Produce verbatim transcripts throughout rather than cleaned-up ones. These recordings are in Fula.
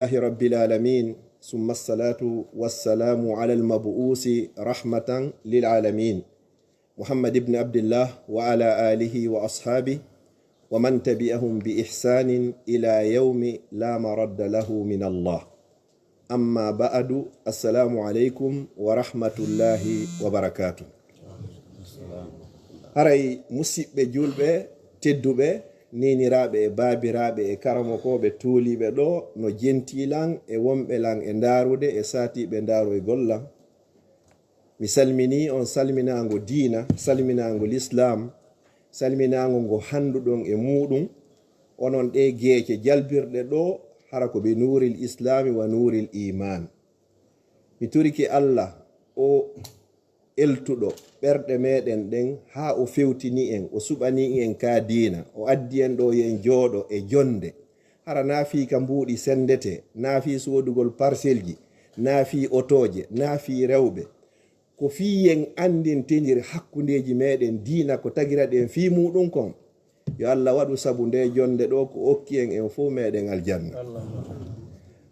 لله رب العالمين، ثم الصلاة والسلام على المبعوث رحمة للعالمين، محمد بن عبد الله، وعلى آله وأصحابه ومن تبعهم بإحسان إلى يوم لا مرد له من الله. أما بعد، السلام عليكم ورحمة الله وبركاته. Haray, musiɓɓe julɓe tedduɓe, niniraaɓe e baabiraaɓe e karamokooɓe tuuliiɓe ɗo, no jentii lan e wonɓe lan e ndaarude e saatiiɓe ndaaroygol lan. Mi salminii on salminaango diina, salminaango lislaam, salminaango ngo hannduɗon e muuɗum, onon ɗee geece jalbirɗe ɗo, hara ko bi nuuril islaami wa nuuril iimaan. Mi torike Alla, o eltuɗo ɓerɗe meɗen ɗen, haa o fewtini en, o suɓanii en ka diina, o addi en ɗo yo en jooɗo e jonnde. Hara naa fii ka mbuuɗi senndetee, naa fii soodugol parselji, naa fii otooje, naa fii rewɓe. Ko fii en anndintindir hakkundeeji meɗen diina ko tagiraɗen fii muuɗum kon. Yo Alla waɗu sabu ndee jonnde ɗo ko okki en, en fow meɗen aljanna.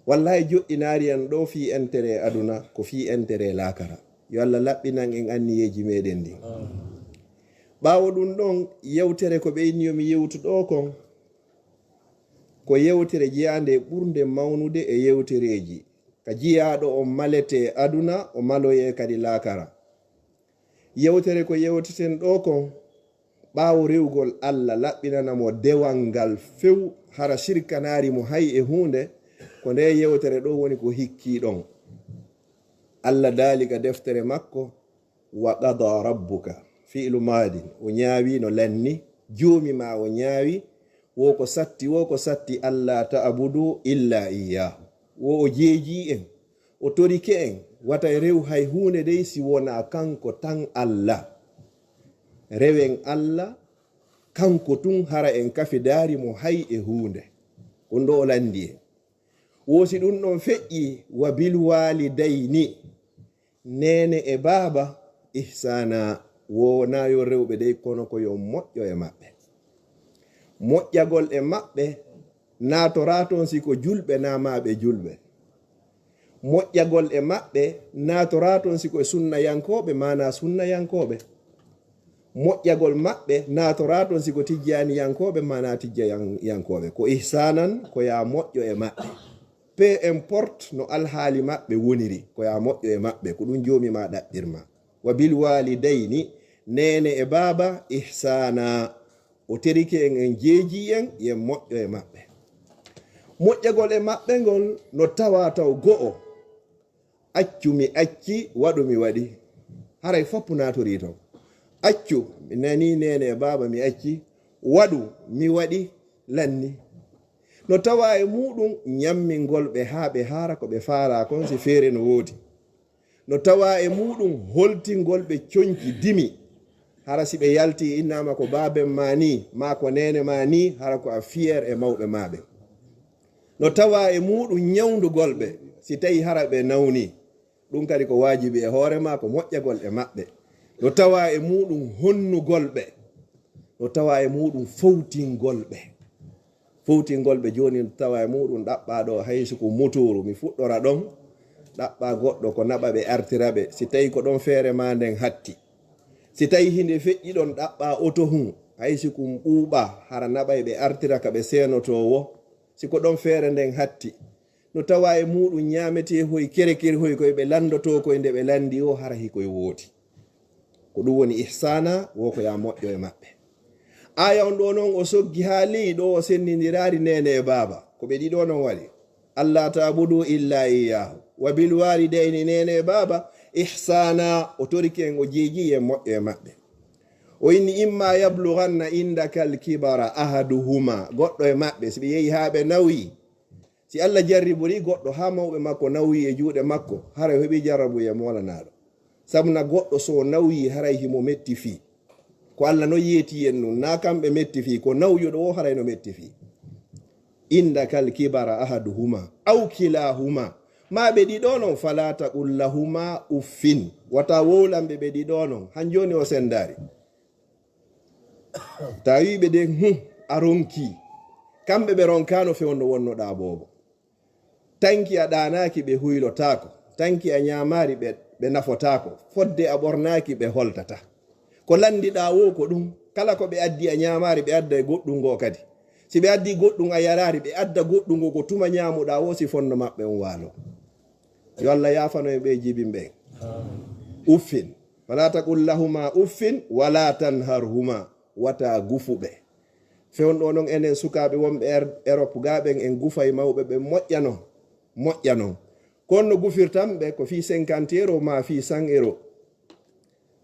Wallaahi joɗɗinaari en ɗo fii enteree aduna, ko fii enteree laakara. Yo Alla laɓɓinan en anniyeeji meɗen ɗin. Ɓaawo ɗum ɗon, yewtere ko ɓeyni yo mi yewtu ɗo kon, ko yewtere jeyaande e ɓurnde mawnude e yewtereeji. Ka jiyaaɗo on maletee aduna, o maloyee kadi laakara. Yewtere ko yewteten ɗo kon, ɓaawo rewugol Alla, laɓɓinana mo dewal ngal few, hara sirkanaari mo hay e huunde, ko ndee yewtere ɗo woni ko hikkii ɗon. Alla daali ka deftere makko, "Wa qada rabbuka", fi'lu maadin, o ñaawi no lanni, joomi maa o ñaawi, wo ko satti, wo ko satti, "alla ta'budu illa iyyahu." Wo o jeejii en, o torike en, wata rew hay huunde dey si wonaa kanko tan Alla. Rewen Alla, kanko tun hara en kafidaari mo hay e huunde. Ko ɗum ɗo o lanndi en. Wo si ɗum ɗon feƴƴii, "wa bil waalidayni", neene e baaba, "ihsaana", wo naa yo rewɓe dey, kono ko yo moƴƴo e maɓɓe. Moƴƴagol e maɓɓe naatoraa toon si ko julɓe naa maa ɓe julɓe. Moƴƴagol e maɓɓe naatoraa toon si ko sunnayankooɓe maa naa sunnayankooɓe. Moƴƴagol maɓɓe naatoraa toon si ko tijjaaniyankooɓe maa naa tijjayankooɓe. Ko ihsaanan, ko yaa moƴƴo e maɓɓe. Peu importe no alhaali maɓɓe woniri, ko yaa moƴƴo e maɓɓe, ko ɗum Joomi maa ɗaɓɓir maa. "Wa bil waalidayni", neene e baaba, "ihsaana", o torike en, en jeejii en, yen moƴƴo e maɓɓe. Moƴƴagol e maɓɓe ngol no tawaa taw go'o, "accu, mi acci, waɗu, mi waɗi." Haray foppu naatorii ton. "Accu, mi nanii neene e baaba, mi acci, waɗu, mi waɗi, lanni." No tawaa e muuɗum ñammingol ɓe haa ɓe haara ko ɓe faalaa kon si feere no woodi. No tawaa e muuɗum holtingol ɓe conci dimi. Hara si ɓe yaltii innaama ko baaben maa nii, maa ko neene maa nii, hara ko a fier e mawɓe maa ɓen. No tawaa e muuɗum ñawndugol ɓe, si tawii hara ɓe nawnii. Ɗum kadi ko waajibi e hoore maa, ko moƴƴagol e maɓɓe. No tawaa e muuɗum honnugol ɓe. No tawaa e muuɗum fowtingol ɓe. Fowtingol ɓe jooni, no tawaa e muuɗum ɗaɓɓaa ɗo, hay si ko motooru, mi fuɗɗora ɗon, ɗaɓɓaa goɗɗo ko naɓa ɓe artira ɓe. Si tawii ko ɗon feere maa nden hatti. Si tawii hinde feƴƴi ɗon, ɗaɓɓaa oto hun, hay si ko ɓuuɓaa, hara naɓay ɓe artira ka ɓe seenotoo wo. Si ko ɗon feere nden hatti. No tawaa e muuɗum ñaametee hoy, kerekere hoy, koy ɓe lanndotoo koy nde ɓe lanndi o, hara hikoy woodi. Ko ɗum woni ihsaana, wo ko yaa moƴƴo e maɓɓe. Aaya on ɗoo non o soggi haa ley ɗo o senndindiraari neene e baaba. Ko ɓe ɗiɗo non waɗi. "Alla ta'budu illa iyyahu. Wa bil waalidayni", neene e baaba, "ihsaana", o torike en, o jeejii en moƴƴo e maɓɓe. O inni, "Imma yablughanna indaka al-kibara ahaduhuma", goɗɗo e maɓɓe, si ɓe yehi haa ɓe nawyi, si Alla jarribori goɗɗo haa mawɓe makko nawyi e juuɗe makko, haray o heɓi jarrabuye moolanaaɗo. Sabu na goɗɗo so o nawyi, haray himo metti fii. Ko Alla non yeeti en ɗum, na kamɓe metti fii, ko nawyuɗo o haray no metti fii. "Indaka al-kibara ahaduhuma aw kilahuma", maa ɓe ɗiɗo non, "fala taqul lahuma uffin", wata wowlan ɓe ɓe ɗiɗo non, han jooni o senndaali. Tawi ɓe ɗen, "Hum, a ronkii." Kamɓe ɓe ronkaano fewndo wonnoɗaa boobo. Tanki a ɗaanaaki, ɓe huylotaako. Tanki a ñaamaari, ɓe, ɓe nafotaako. Fodde a ɓornaaki, ɓe holtata. Ko lanndiɗaa woo ko ɗum. Kala ko ɓe addi a ñaamaari, ɓe adda e goɗɗum ngoo kadi. Si ɓe addi goɗɗum a yaraari, ɓe adda goɗɗum ngoo ko tuma ñaamuɗaa woo si fonno maɓɓe on waalo. Yo Allah yaafano en ɓe jibinɓe en. Uffin. Fala taqul lahuma uffin wala tanharhuma. Wata gufu ɓe. Fewndo non enen sukaaɓe wonɓe er-, Europe gaa ɓen en gufay mawɓe ɓen moƴƴa non. Moƴƴa non. Kono no gufirtan ɓe ko fii cinquante euro maa fii cent euro.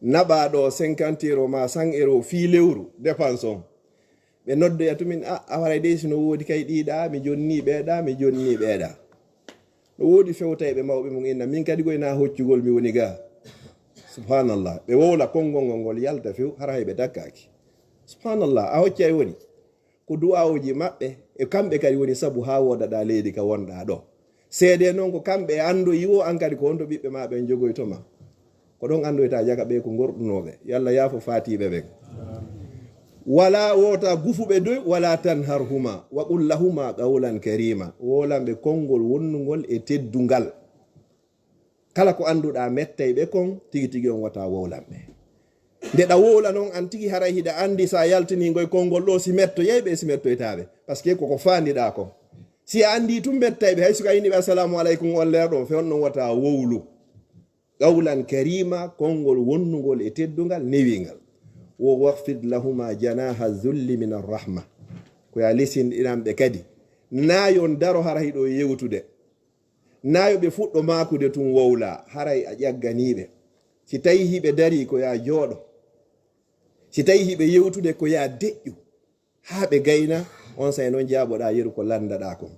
Naɓaa ɗo cinquante euro maa cent euro fii lewru, dépense on. Ɓe noddoya tumin, "A, a waray dey si no woodi kay ɗiiɗa, mi jonni ɓeeɗa, mi jonni ɓeeɗa." No woodi fewtayɓe mawɓe mum inna, "Min kadi koy na hoccugol mi woni gaa." Subhanallah. Ɓe wowla konngol ngol ngol yalta few, hara hay ɓe takkaaki. Subhanallah, a hoccay woni. Ko du'aawuji maɓɓe, e kamɓe kadi woni sabu haa woodaɗaa leydi ka wonɗaa ɗo. Seedee non ko kamɓe e anndoyi wo an kadi ko honto ɓiɓɓe maa ɓen jogoyto ma. Ko ɗon anndoytaa jaka ɓe ko ngorɗunooɓe. Yo Allah yaafo faatiiɓe ɓen. Wala wota gufuɓe doy, wala tanharhuma, wa qul lahuma qawlan karima. Wowlan ɓe konngol wonnungol e teddungal. Kala ko annduɗaa mettay ɓe kon, tigi tigi on wata wowlan ɓe. Nde ɗa wowla non an tigi haray hiɗa anndi sa yaltini ngoy konngol ɗo si mettoyay ɓe si mettoytaa ɓe. Parce que koko faandiɗaa kon. Si a anndi tun mettay ɓe, hay suka inni ɓe assalamu aleykum on leer ɗon, fewn non wata wowlu. Qawlan karima, konngol wonnungol e teddungal, newingal. Wo wahfid lahuma janaha dhulli min arrahma. Ko ya lisinɗinan ɓe kadi. Na yon daro hara hiɗo yewtude. Na yo ɓe fuɗɗo maakude tun wowla, haray a ƴagganii ɓe. Si tawii hiɓe darii ko yaa jooɗo, si tawii hiɓe yewtude ko yaa deƴƴu, haa ɓe gayna, on say non jaaboɗaa yeru ko lanndaɗaa kon.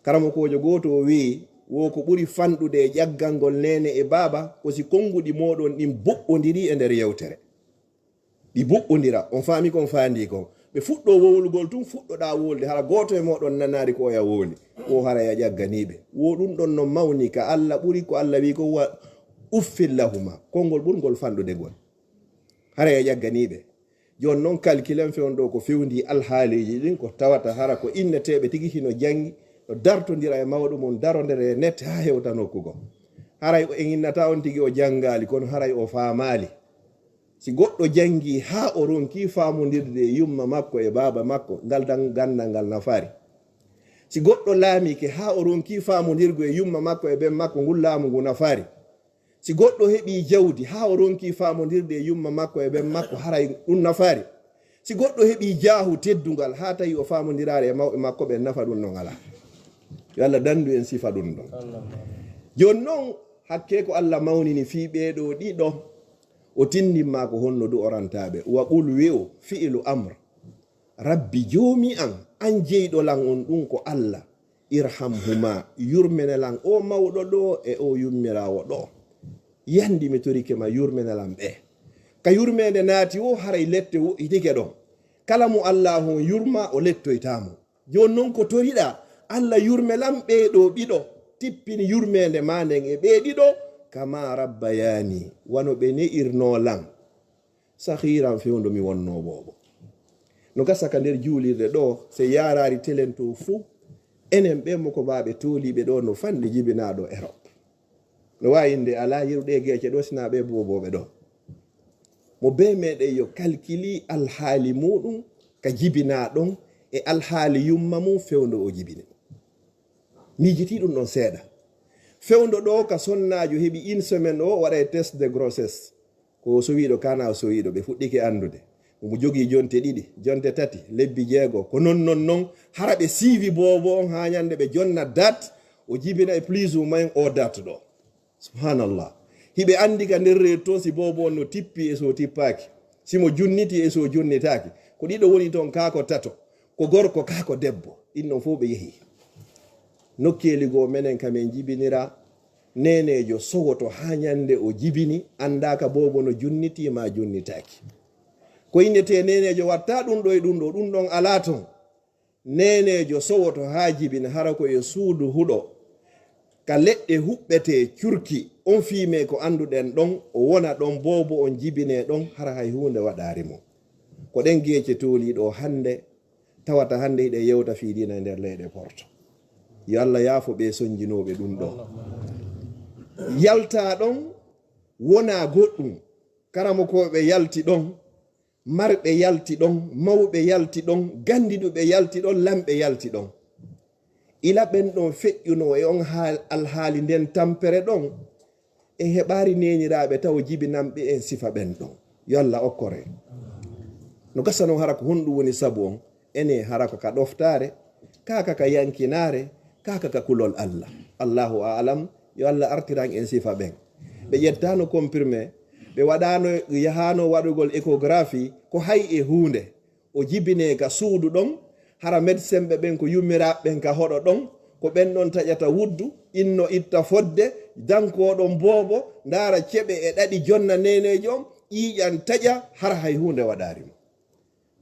Karamokoojo gooto o wi'i, wo ko ɓuri fanɗude e ƴaggangol neene e baaba, ko si konnguɗi mooɗon ɗin boɓɓondirii e nder yewtere. Ɗi boɓɓondira, on faami kon faandii kon. Ɓe fuɗɗoo wowlugol tun, fuɗɗoɗaa wowlude, hara gooto e mooɗon nanaali ko oya wowli. Wo hara ya ƴagganii ɓe. Wo ɗun ɗon no mawni ka Alla ɓuri ko Alla wi'i ko wa uffin lahuma. Konngol ɓurngol fanɗude ngol. Hara ya ƴagganii ɓe. Jooni non kalkilen fewn ɗo ko fewndii alhaaliiji ɗin, ko tawata hara ko inneteeɓe tigi hino janngi, no dartondira e mawɗo mum, darondere e net haa hewta nokku goo. Haray o, en innata on tigi o janngaali, kono haray o faamaali. Si goɗɗo janngii haa o ronkii faamondirde e yumma makko e baaba makko, ngal dan-, ganndal ngal nafaari. Si goɗɗo laamiike haa o ronkii faamondirgo e yumma makko e ben makko, ngun laamu ngu nafaari. Si goɗɗo heɓii jawdi haa o ronkii faamondirde e yumma makko e ben makko, haray ɗun nafaari. Si goɗɗo heɓii jaahu teddungal haa tawi o faamondiraali e mawɓe makko ɓen, nafa ɗun non alaa. Yo Allah danndu en sifa ɗun ɗon. Jooni non, hakkee ko Allah mawnini fii ɓee ɗoo ɗiɗo, o tinndin maa ko honno du'orantaaɓe. Wa qul, wi'u, fi'lu amr. Rabbi, Joomi an, an jeyɗo lan on, ɗun ko Allah. Irhamhuma, yurmene lan o mawɗo ɗo e o yummiraawo ɗo. Yandi mi torike ma, yurmene lan ɓe. Ka yurmeende naati wo, haray lette wo'itike ɗon. Kala mo Allaahu on yurma, o lettoytaa mo. Jooni non ko toriɗaa, Alla yurme lan ɓee ɗoo ɗiɗo, tippini yurmeende maa nden e ɓee ɗiɗo, kama rabbayaani, wano ɓe ne'irnoo lan. Sahiiran, fewndo mi wonnoo boobo. No gasa ka nder juulirde ɗoo, se yaaraari telen to fuu, enen ɓee mokobaaɓe tooliiɓe ɗoo no fanɗi jibinaaɗo Erop. No waawi innde alaa yeru ɗee geece ɗoo, sinaa ɓee boobooɓe ɗoo. Mo bee meɗen yo kalkili alhaali muuɗum ka jibinaa ɗon e alhaali yumma mum fewndo o jibini. Miijitii ɗum ɗon seeɗa. Fewndo ɗoo ka sonnaajo heɓi une semaine o waɗay test de grossesse. Ko o sowiiɗo, kana o sowiiɗo, ɓe fuɗɗike anndude. Mo jogii jonte ɗiɗi, jonte tati, lebbi jeego, ko non, non, non. Hara ɓe siivi boobo on haa ñande ɓe jonna date, o jibina e plus ou moins o date ɗo. Subhanallah. Hiɓe anndi ka nder reedu toon si boobo on no tippi e so tippaaki. Si mo junniti e so junnitaaki. Ko ɗiɗo woni toon, kaa ko tato. Ko gorko, kaa ko debbo. Ɗin ɗon fof ɓe yehi. Nokkeeli goo menen ka men jibinira, neeneejo sowoto haa ñande o jibini, anndaa ka boobo no junniti maa junnitaaki. Ko innetee neeneejo watta ɗum ɗo e ɗum ɗo, ɗum ɗon alaa toon. Neeneejo sowoto haa jibina, hara ko e suudu huɗo. Ka leɗɗe huɓɓetee curki, on fiimee ko annduɗen ɗon, o wona ɗon, boobo on jibinee ɗon, hara hay huunde waɗaari mo. Ko ɗen geece tooliiɗo hannde, tawata hannde hiɗen yewta fii diina e nder leyɗe Porto. Yo Allah yaafo ɓe sonjinooɓe ɗum ɗo. Yalta ɗon wona goɗɗum. Karamokooɓe yalti ɗon, marɓe yalti ɗon, mawɓe yalti ɗon, ganndiduɓe yalti ɗon, lamɓe yalti ɗon. Ila ɓen ɗon feƴƴuno e on haal-, alhaali nden tampere ɗon, en heɓaari neeniraaɓe taw jibinanɓe en sifa ɓen ɗon. Yo Allah okkore. No gasa non hara ko honɗum woni sabu on? Ene hara ko ka ɗoftaare, kaa ka ka yankinaare, kaa ka ka kulol Allah. Allahu a'lam, yo Allah artiran en sifa ɓen. Ɓe ƴettaano comprimé, ɓe waɗaano, yahaano waɗugol échographie, ko hay e huunde. O jibinee ka suudu ɗon, hara medsenɓe ɓen ko yummiraaɓe ɓen ka hoɗo ɗon, ko ɓen ɗon taƴata wuddu, inno itta fodde, dankoo ɗon boobo, ndaara ceɓe e ɗaɗi jonna neeneejo on, ƴiiƴan taƴa, hara hay huunde waɗaari mo.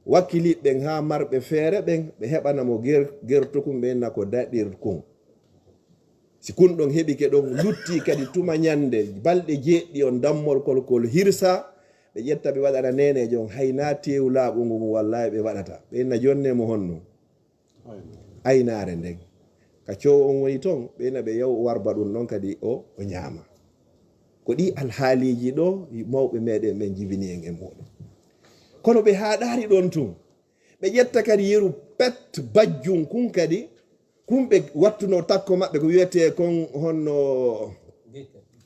Wakkiliiɓe ɓen haa marɓe feere ɓen, ɓe heɓana mo ger-, gertokun ɓe inna ko daɗirkun. Si kun ɗon heɓike ɗon, lutti kadi tuma ñande, balɗe jeeɗiɗi on dammorkol kol hirsa, ɓe ƴetta ɓe waɗana neeneejo on, hay naa teewu laaɓungu ngun wallaahi ɓe waɗata. Ɓe inna jonne mo honno? Aynaare nden. Ka coowo on woni ton, ɓe inna ɓe yaw o warba ɗum ɗon kadi o, o ñaama. Ko ɗi alhaaliiji ɗo mawɓe meɗen ɓen jibini en e muɗum. Kono ɓe haaɗaari ɗon tun. Ɓe ƴetta kadi yeru pet bajjum kun kadi, kun ɓe wattuno takko maɓɓe ko wiyetee kon honno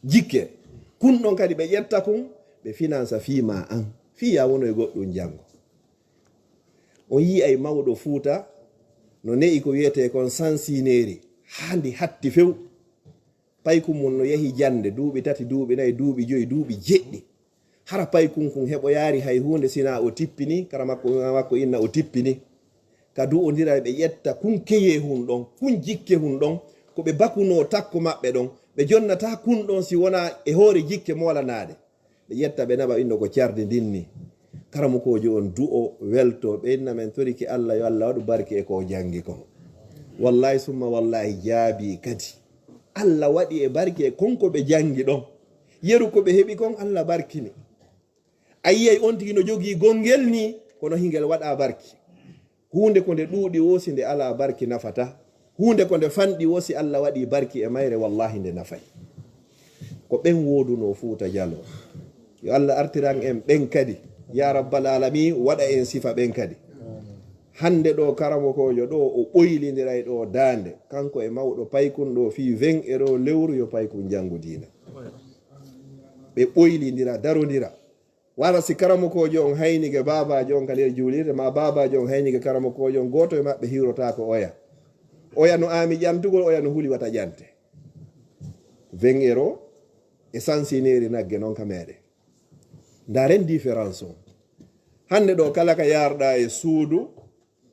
jikke. Kun ɗon kadi ɓe ƴetta kun, ɓe finansa fii ma an, fii ya wono e goɗɗum janngo. On yi'ay mawɗo Fuuta no ne'i ko wiyetee kon sansineeri, haa ndi hatti few. Paykun mun no yahi jannde, duuɓi tati, duuɓi nayi, duuɓi joyi, duuɓi jeɗɗi. Hara paykun kun heɓoyaari hay huunde, sinaa o tippini, kara makko, makko inna o tippini. Ka du'ondira ɓe ƴetta kun keyee hun ɗon, kun jikke hun ɗon, ko ɓe bakunoo takko maɓɓe ɗon, ɓe jonnataa kun ɗon si wonaa e hoore jikke moolanaaɗe. Ɓe ƴetta ɓe naɓa inno ko cardi ndin ni. Karamokoojo on du'o, welto, ɓe inna men torike Allah, yo Allah waɗu barke e ko o janngi kon. Wallaahi summa wallaahi jaabii kadi. Allah waɗi e barke e kon ko ɓe janngi ɗon. Yeru ko ɓe heɓi kon, Allah barkini. A yi'ay on tigi no jogii gonngel ni, kono hingel waɗaa barki. Huunde ko nde ɗuuɗi woo, si nde alaa barki nafata. Huunde ko nde fanɗi woo, si Allah waɗii barki e mayre, wallaahi nde nafay. Ko ɓen woodunoo Fuuta Jaloo. Yo Allah artiran en ɓen kadi. Yaa Rabbal Aalamiin, waɗa en sifa ɓen kadi. Hannde ɗoo karamokoojo ɗoo, o ɓoylindiray ɗoo daande, kanko e mawɗo paykun ɗoo fii vingt euros lewru, yo paykun janngu diina. Ɓe ɓoylindira, darondira. Wara si karamokoojo on haynike baabaajo on ka nder juulirde, maa baabaajo on haynike karamokoojo on, gooto e maɓɓe hiwrotaako oya. Oya no aami ƴantugol, oya no huli wata ƴante. Vingt euros e sansineeri nagge non ka meɗen. Ndaaren différence on. Hannde ɗoo kala ka yaarɗaa e suudu,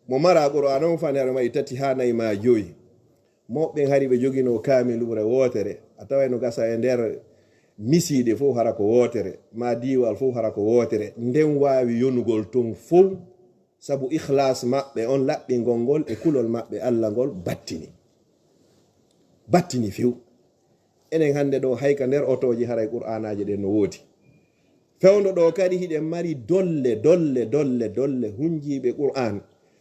mo mara Qur'aana on fani haɗa maɓɓi tati haa nayi maa joyi. Mawɓe ɓen hari ɓe joginoo kaamiluure wootere, a taway no gasa e nder misiide fof hara ko wootere, maa diiwal fof hara ko wootere. Nden waawi yonugol ton fof, sabu ikhlas maɓɓe on, laɓɓingol ngol e kulol maɓɓe Allah ngol battini. Battini few. Enen hannde ɗoo, hay ka nder otooji, haray Qur'aanaaji ɗen no woodi. Fewndo ɗoo kadi, hiɗen mari dolle, dolle, dolle, dolle, hunjiiɓe Qur'aan.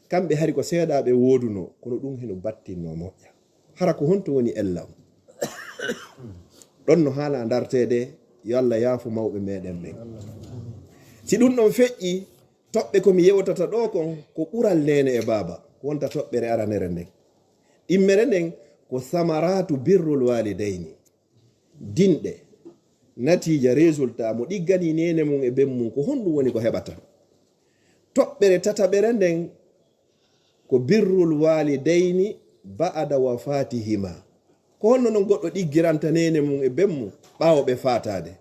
Kamɓe hari ko seeɗa ɓe woodunoo, kono ɗum hino battinnoo moƴƴa. Hara ko honto woni ella on? Ɗon no haana darteede, yo Allah yaafu mawɓe meɗen ɓen. Si ɗum ɗon feƴƴi, toɓɓe ko mi yewtata ɗoo kon, ko ɓural neene e baaba, wonta toɓɓere aranere nden. Ɗimmere nden ko samaratu birrul walidayni. Dinɗe, natiija, résultat, mo ɗigganii neene mum e ben mum, ko honɗum woni ko heɓata? Toɓɓere tataɓere nden ko birrul walidayni ba'da wafatihima. Ko honno non goɗɗo ɗiggiranta neene mum e ben mum ɓaawo ɓe faataade?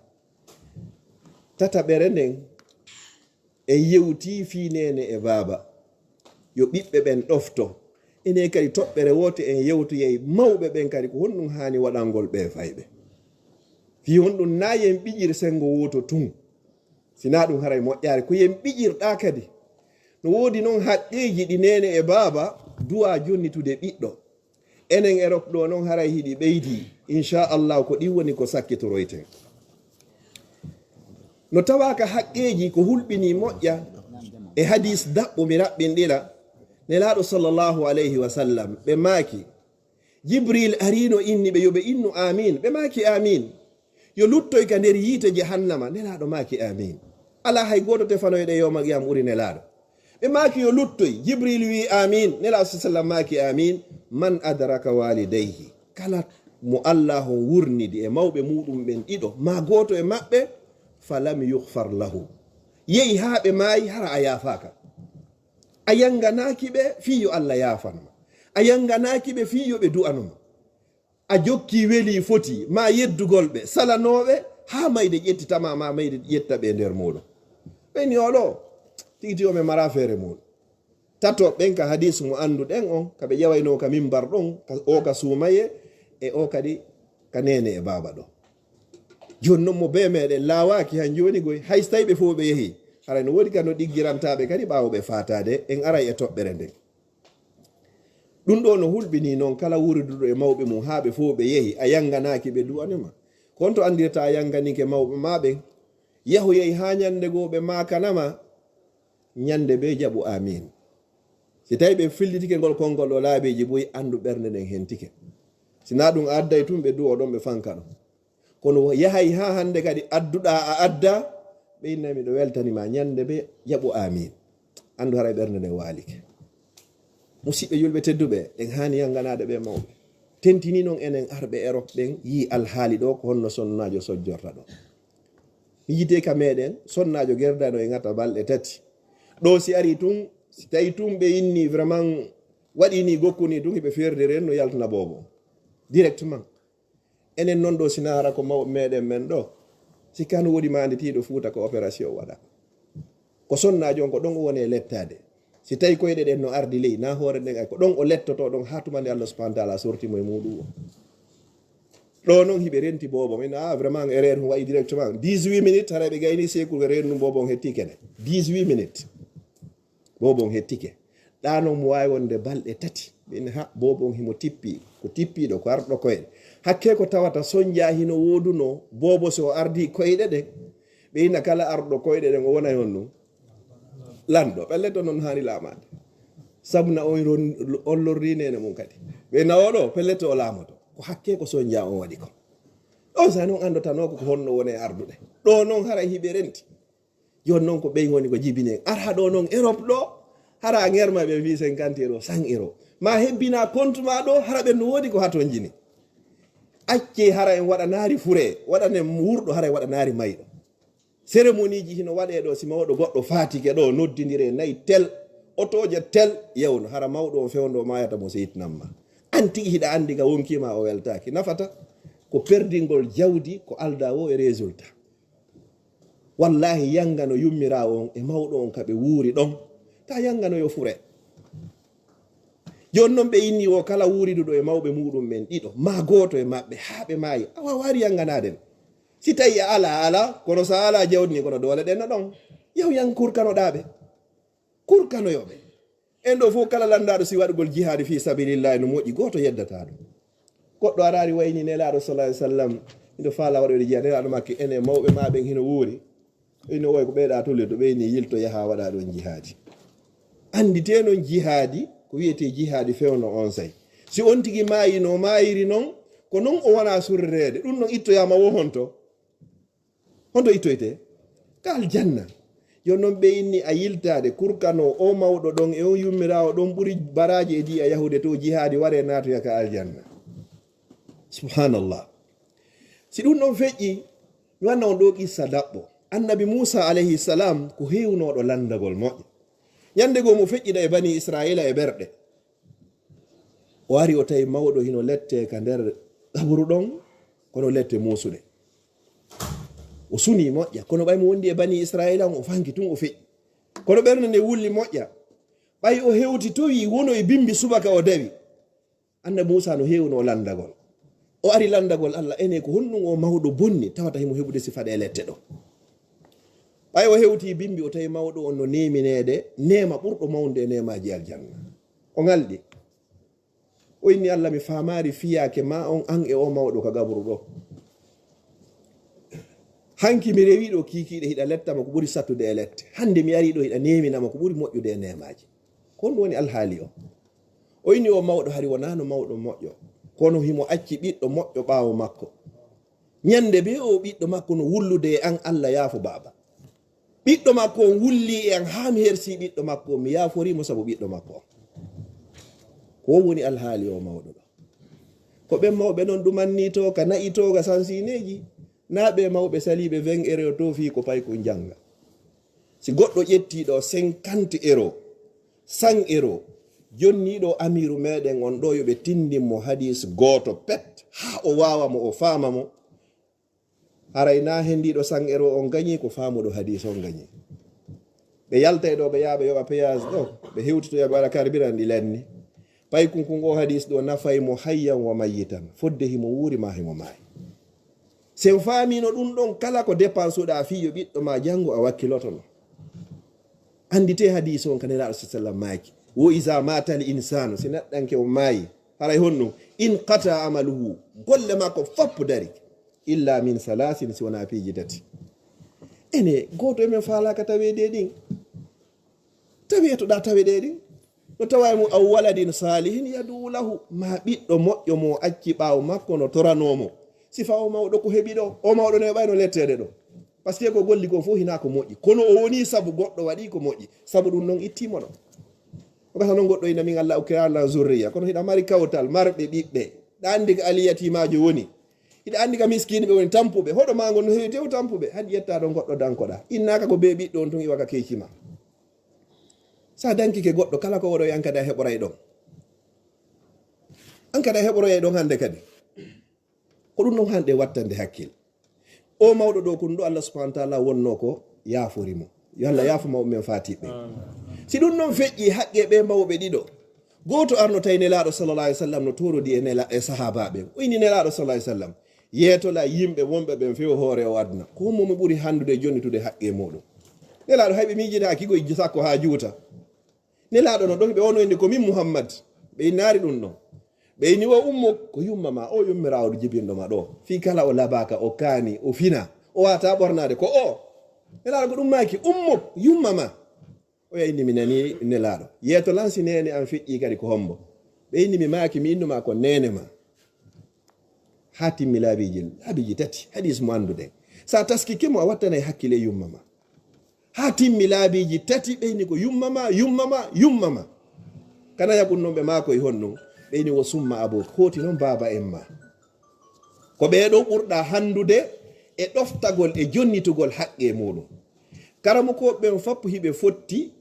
Tataɓere nden, en yewtii fii neene e baaba, yo ɓiɓɓe ɓen ɗofto. Enen kadi toɓɓere woote en yewtoyay mawɓe ɓen kadi ko honɗum haani waɗangol ɓee fayɓe. Fii honɗum naa yen ɓiƴir senngo wooto tun? Si naa ɗum haray moƴƴaare, ko yen ɓiƴirɗaa kadi. No woodi non haqqeeji ɗi neene e baaba duwaa jonnitude ɓiɗɗo. Enen Erop ɗoo non haray hiɗi ɓeydii. Inchallahu ko ɗin woni ko sakkitoroyten. No tawaa ka haqqeeji ko hulɓinii moƴƴa e hadiis daɓɓo mi raɓɓinɗira, Nelaaɗo sallallahu alayhi wa sallam, ɓe maaki, Jibril arino inni ɓe yo ɓe innu amin, ɓe maaki amin. Yo luttoy ka nder yiite jahannama, Nelaaɗo maaki amin. Alaa hay gooto tefanoyɗo e yawma qiyam ɓuri Nelaaɗo. Ɓe maaki yo luttoy, Jibril wi amin, Nelaaɗo sa sallam maaki amin. Man adraka walidayhi, kala mo Allah on wurnidi e mawɓe muɗum ɓen ɗiɗo, maa gooto e maɓɓe, falam yughfar lahu. Yehi haa ɓe maayi, hara a yaafaaka. A yanganaaki ɓe fii yo Allah yaafan ma. A yanganaaki ɓe fii yo ɓe du'ano ma. A jokki weli foti ma yeddugol ɓe, salanooɓe, haa mayde ƴettitama, ma mayde ƴetta ɓe nder muɗum. Ɓe ni oɗo, tigi tigi o men mara feere muɗum. Tato ɓen ka hadis mo annduɗen on, ka ɓe ƴawaynoo ka mimbar ɗon, ka, o ka suumaye, e o kadi ka neene e baaba ɗo. Jooni non mo bee meɗen laawaaki han jooni goy, hay so tawi ɓe fof ɓe yehi, haray no woodi ka no ɗiggirantaaɓe kadi ɓaawo ɓe faataade, en aray e toɓɓere nden. Ɗum ɗo no hulɓinii noon kala wuriduɗo e mawɓe mum haa ɓe fof ɓe yehi, a yanganaaki ɓe du'anima. Ko honto anndirta a yanganiike mawɓe ma ɓen? Yahu yehi haa ñande goo ɓe maakanama, ñande bee jaɓu amin. Si tawi ɓe fillitike ngol konngol ɗo laabiiji buy, anndu ɓernde nden hentike. Si naa ɗum a adday tun ɓe du'o ɗon ɓe fanka ɗon. Kono yahay haa hannde kadi adduɗaa a adda, ɓe inna miɗo weltani ma ñande bee jaɓu amin. Anndu haray ɓernde nden waalike. Musidɓe julɓe tedduɓe, en haani yanganaade ɓe mawɓe. Tentini non enen arɓe Erop ɓen yii alhaali ɗo ko honno sonnaajo sojjorta ɗo. Yidde ka meɗen, sonnaajo gerdano e ngata balɗe tati. Ɗo si ari tun, si tawi tun ɓe inni vraiment waɗi ni gokku ni tun, hiɓe ferde reen no yaltana boobo. Directement. Enen non ɗo si naara ko mawɓe meɗen men ɗo. Si kan woodi maanditiiɗo Fuuta ko opération waɗa. Ko sonnaajo on ko ɗon o woni e lettaade. Si tawi koyɗe ɗen no ardi ley, na hoore nden ay ko ɗon o lettoto ɗon haa tuma nde Allah subhanahu wa ta'ala sorti mo e muuɗum o. Ɗo non hiɓe renti boobo. Min, ah, vraiment, erreur hum waɗi directement. Dix-huit minutes, haray ɓe gayni seeku ɓe renu ɗum boobo on hetti kene. Dix-huit minutes. Boobo on hettike. Ɗa non mo waawi wonde balɗe tati. Min ha boobo on himo tippi. Ko tippiɗo, ko arɗo koyɗe. Hakke ko tawata sonja hino woodunoo, boobo so o ardi koyɗe ɗe. Ɓe ina kala arɗo koyɗe ɗen o wona e honɗum? Lanɗo. Pellet o non haani laamaade. Sabu na on ron-, on lorri neene mum kadi. Ɓe na oɗo, pellet o laamoto. Ko hakke ko sonja on waɗi ko. Ɗon sa non anndotanoo ko honno woni e ardude. Ɗo non haray hiɓe renti. Jooni non ko ɓey ngoni ko jibini en. Ara ɗo non Europe ɗo, hara a ngerma ɓe mbi cinquante euro, cent euro. Ma hebbina compte ma ɗo, hara ɓen no woodi ko hatonjini. Acce hara en waɗanaari fure, waɗanen wurɗo hara en waɗanaari mayɗo. Cérémonie ji hino waɗee ɗo, si mawɗo goɗɗo faatike ɗo, noddindire nayi tel, otooje tel, yewno, hara mawɗo on fewndo maayata mo seytinamma. An tigi hiɗa anndi ka wonkima o weltaaki, nafata ko perdingol jawdi, ko alda wo e résultat. Wallahi yangano yummiraawo on e mawɗo on ka ɓe wuuri ɗon, ta yangano yo fure. Jooni non ɓe inni o kala wuuriduɗo e mawɓe muɗum ɓen ɗiɗo, ma gooto e maɓɓe, haa ɓe maayi, a waawaari yanganaade ɓe. Si tawi a alaa, a alaa, kono sa alaa jawdi ni, kono doole ɗen no ɗon. Yahu yang kurkanoɗaa ɓe. Kurkanoyo ɓe. En ɗo fof kala lanndaaɗo si waɗugol jihaadi fii sabilillahi no moƴƴi, gooto yeddataa ɗum. Goɗɗo araari wayni Nelaaɗo sallallahu alaihi wasallam, miɗo faala waɗoyde jihaadi, Nelaaɗo makki ene mawɓe ma ɓen hino wuuri. Ino oy ko ɓeyɗa tolirde, ɓeyni yilto yaha waɗa ɗon jihaadi. Annditee non jihaadi, ko wiyetee jihaadi fewndo on say. Si on tigi maayi no maayiri non, ko non o wona surreede. Ɗum non ittoyaama wo honto? Honto ittoytee? Ka aljanna. Yo non ɓe inni a yiltaade, kurkano o mawɗo ɗon e on yummiraawo ɗon ɓuri baraaji e di a yahude to jihaadi waree naatoya ka aljanna. Subhanallah. Si ɗum ɗon feƴƴi, mi wanna on ɗo qissa daɓɓo. Annabi Muusa alayhi salam ko heewnooɗo lanndagol moƴƴo. Ñannde goo mo feƴƴida e Bani Israa'iila e ɓerɗe. O ari o tawi mawɗo hino lette ka nder qaburu ɗon, kono lette muusuɗe. O suni moƴƴa, kono ɓay mo wondi e Bani Israa'iila on, o fanki tun o feƴƴi. Kono ɓernde nde wulli moƴƴa. Ɓay o hewti towi wono e bimbi subaka o dawi. Annabi Muusa no heewno lanndagol. O ari lanndagol Allah, ene ko honɗum o mawɗo bonni tawata himo heɓude sifa ɗe lette ɗo? Ɓay o hewti bimbi, o tawi mawɗo on no neemineede neema ɓurɗo mawnude e neemaaji aljanna. O ŋalɗi. O inni, "Allah, mi faamaari fiyaake ma on, an e o mawɗo ka qaburu ɗo. Hanki mi rewi ɗo kiikiiɗe hiɗa letta ma ko ɓuri sattude e lette. Hannde mi ari ɗo hiɗa neemina ma ko ɓuri moƴƴude e neemaaji." Ko honɗum woni alhaali o? O inni, "O mawɗo hari wonaano mawɗo moƴƴo. Kono himo acci ɓiɗɗo moƴƴo ɓaawo makko. Ñande bee o ɓiɗɗo makko no wullude e an, "Allah yaafo baaba." Ɓiɗɗo makko on wulli e an haa mi hersi ɓiɗɗo makko on, mi yaaforii mo sabu ɓiɗɗo makko on. Ko woni alhaali o mawɗo ɗo? Ko ɓen mawɓe non ɗumanni tooka, na'i tooka sansineeji, naa ɓe mawɓe saliiɓe vingt euro to fii ko paykun jannga. Si goɗɗo ƴettii ɗo cinquante euro, cent euro, jonni ɗo amiiru meɗen on ɗo yo ɓe tindin mo hadiis gooto pet, haa o waawa mo, o faama mo. Haray naa hendiiɗo cent euro on gañi, ko faamuɗo hadiis on gañi. Ɓe yaltay ɗo, ɓe yaha ɓe yoɓa péage ɗo, ɓe hewtitoya ɓe waɗa carburant ɗi lanni. Paykun kun o hadiis ɗo nafay mo hayyan wa mayyitan, fodde himo wuuri maa himo maayi. Si en faamiino ɗun ɗon, kala ko dépensuɗaa fii yo ɓiɗɗo maa janngu, a wakkilotono. Annditee hadiis on ka Nelaaɗo sa sallam maaki, "Wo iza maatal insaanu", si neɗɗanke on maayi, haray honɗun? "Inqata amaluhu", golle makko fof dari, "illa min salaasin", si wonaa piiji tati. Ene, gooto e men faalaaka taweede e ɗin? Tawi etoɗaa taweede e ɗin? No tawa e mum, "Aw waladin saalihin yad'u lahu", maa ɓiɗɗo moƴƴo mo acci ɓaawo makko no toranoo mo. Sifa o mawɗo ko heɓi ɗo, o mawɗo no heɓayno letteede ɗo. Parce que ko golli kon fof hinaa ko moƴƴi. Kono o woni sabu goɗɗo waɗi ko moƴƴi. Sabu ɗun non ittii mo ɗo. O gasa non goɗɗo ina min Allah okkira Allah zurriya. Kono hiɗa mari kawtal, marɓe ɓiɓɓe. Ɗa anndi ko aliyatiimaajo woni. Hiɗa anndi ka miskiinɓe woni tampuɓe. Hoɗo maa ngon no heewi tew tampuɓe. Hadi yetta ɗon goɗɗo dankoɗaa. Innaaka ko bee ɓiɗɗo on tun iwa ka keeci maa. Sa dankike goɗɗo, kala ko waɗoy an kadi a heɓoray ɗon. An kadi a heɓoroyay ɗon hannde kadi. Ko ɗun non hannde wattande hakkil. O mawɗo ɗo kun ɗo Allah subhanahu wa ta'ala wonno ko yaafori mo. Yo Allah yaafo mawɓe men faatiɓe. Si ɗun non feƴƴi haqqe ɓe mawɓe ɗiɗo, gooto arnotay Nelaaɗo sallallahu alaihi wasallam no toorodi e Nela-, e sahaabaaɓe. O inni Nelaaɗo sallallahu alaihi wasallam, "Yeetola yimɓe wonɓe ɓen few hoore o aduna. Ko hommo mi ɓuri hanndude jonnitude haqqe muɗum?" Nelaaɗo hay ɓe miijinaaki goy sakko haa juuta. Nelaaɗo no ɗon, ɓe wono inde ko min Muhammad. Ɓe innaari ɗun ɗon. Ɓe inni, "Wa ummuk", ko yumma ma, o yummiraawo jibinɗo ma ɗo. Fii kala o labaaka, o kaani, o fina, o waata ɓornaade, ko o. Nelaaɗo ko ɗun maaki, "Ummuk", yumma ma. O ya inni, "Mi nani Nelaaɗo. Yeeto lan si neene an feƴƴi kadi ko hombo?" Ɓe inni, "Mi maaki, mi innu ma ko neene ma." Haa timmi laabiiji, laabiiji tati, hadiis mo annduɗen. Sa taskike mo, a wattanay hakkile yumma ma. Haa timmi laabiiji tati, ɓe inni ko yumma ma, yumma ma, yumma ma. Kana yaɓun non ɓe maako e honɗun? Ɓe inni wo summa abuk, hooti non baaba en ma. Ko ɓee ɗoo ɓurɗaa hanndude e ɗoftagol e jonnitugol haqqe muɗum. Karamokooɓe ɓen fop hiɓe fotti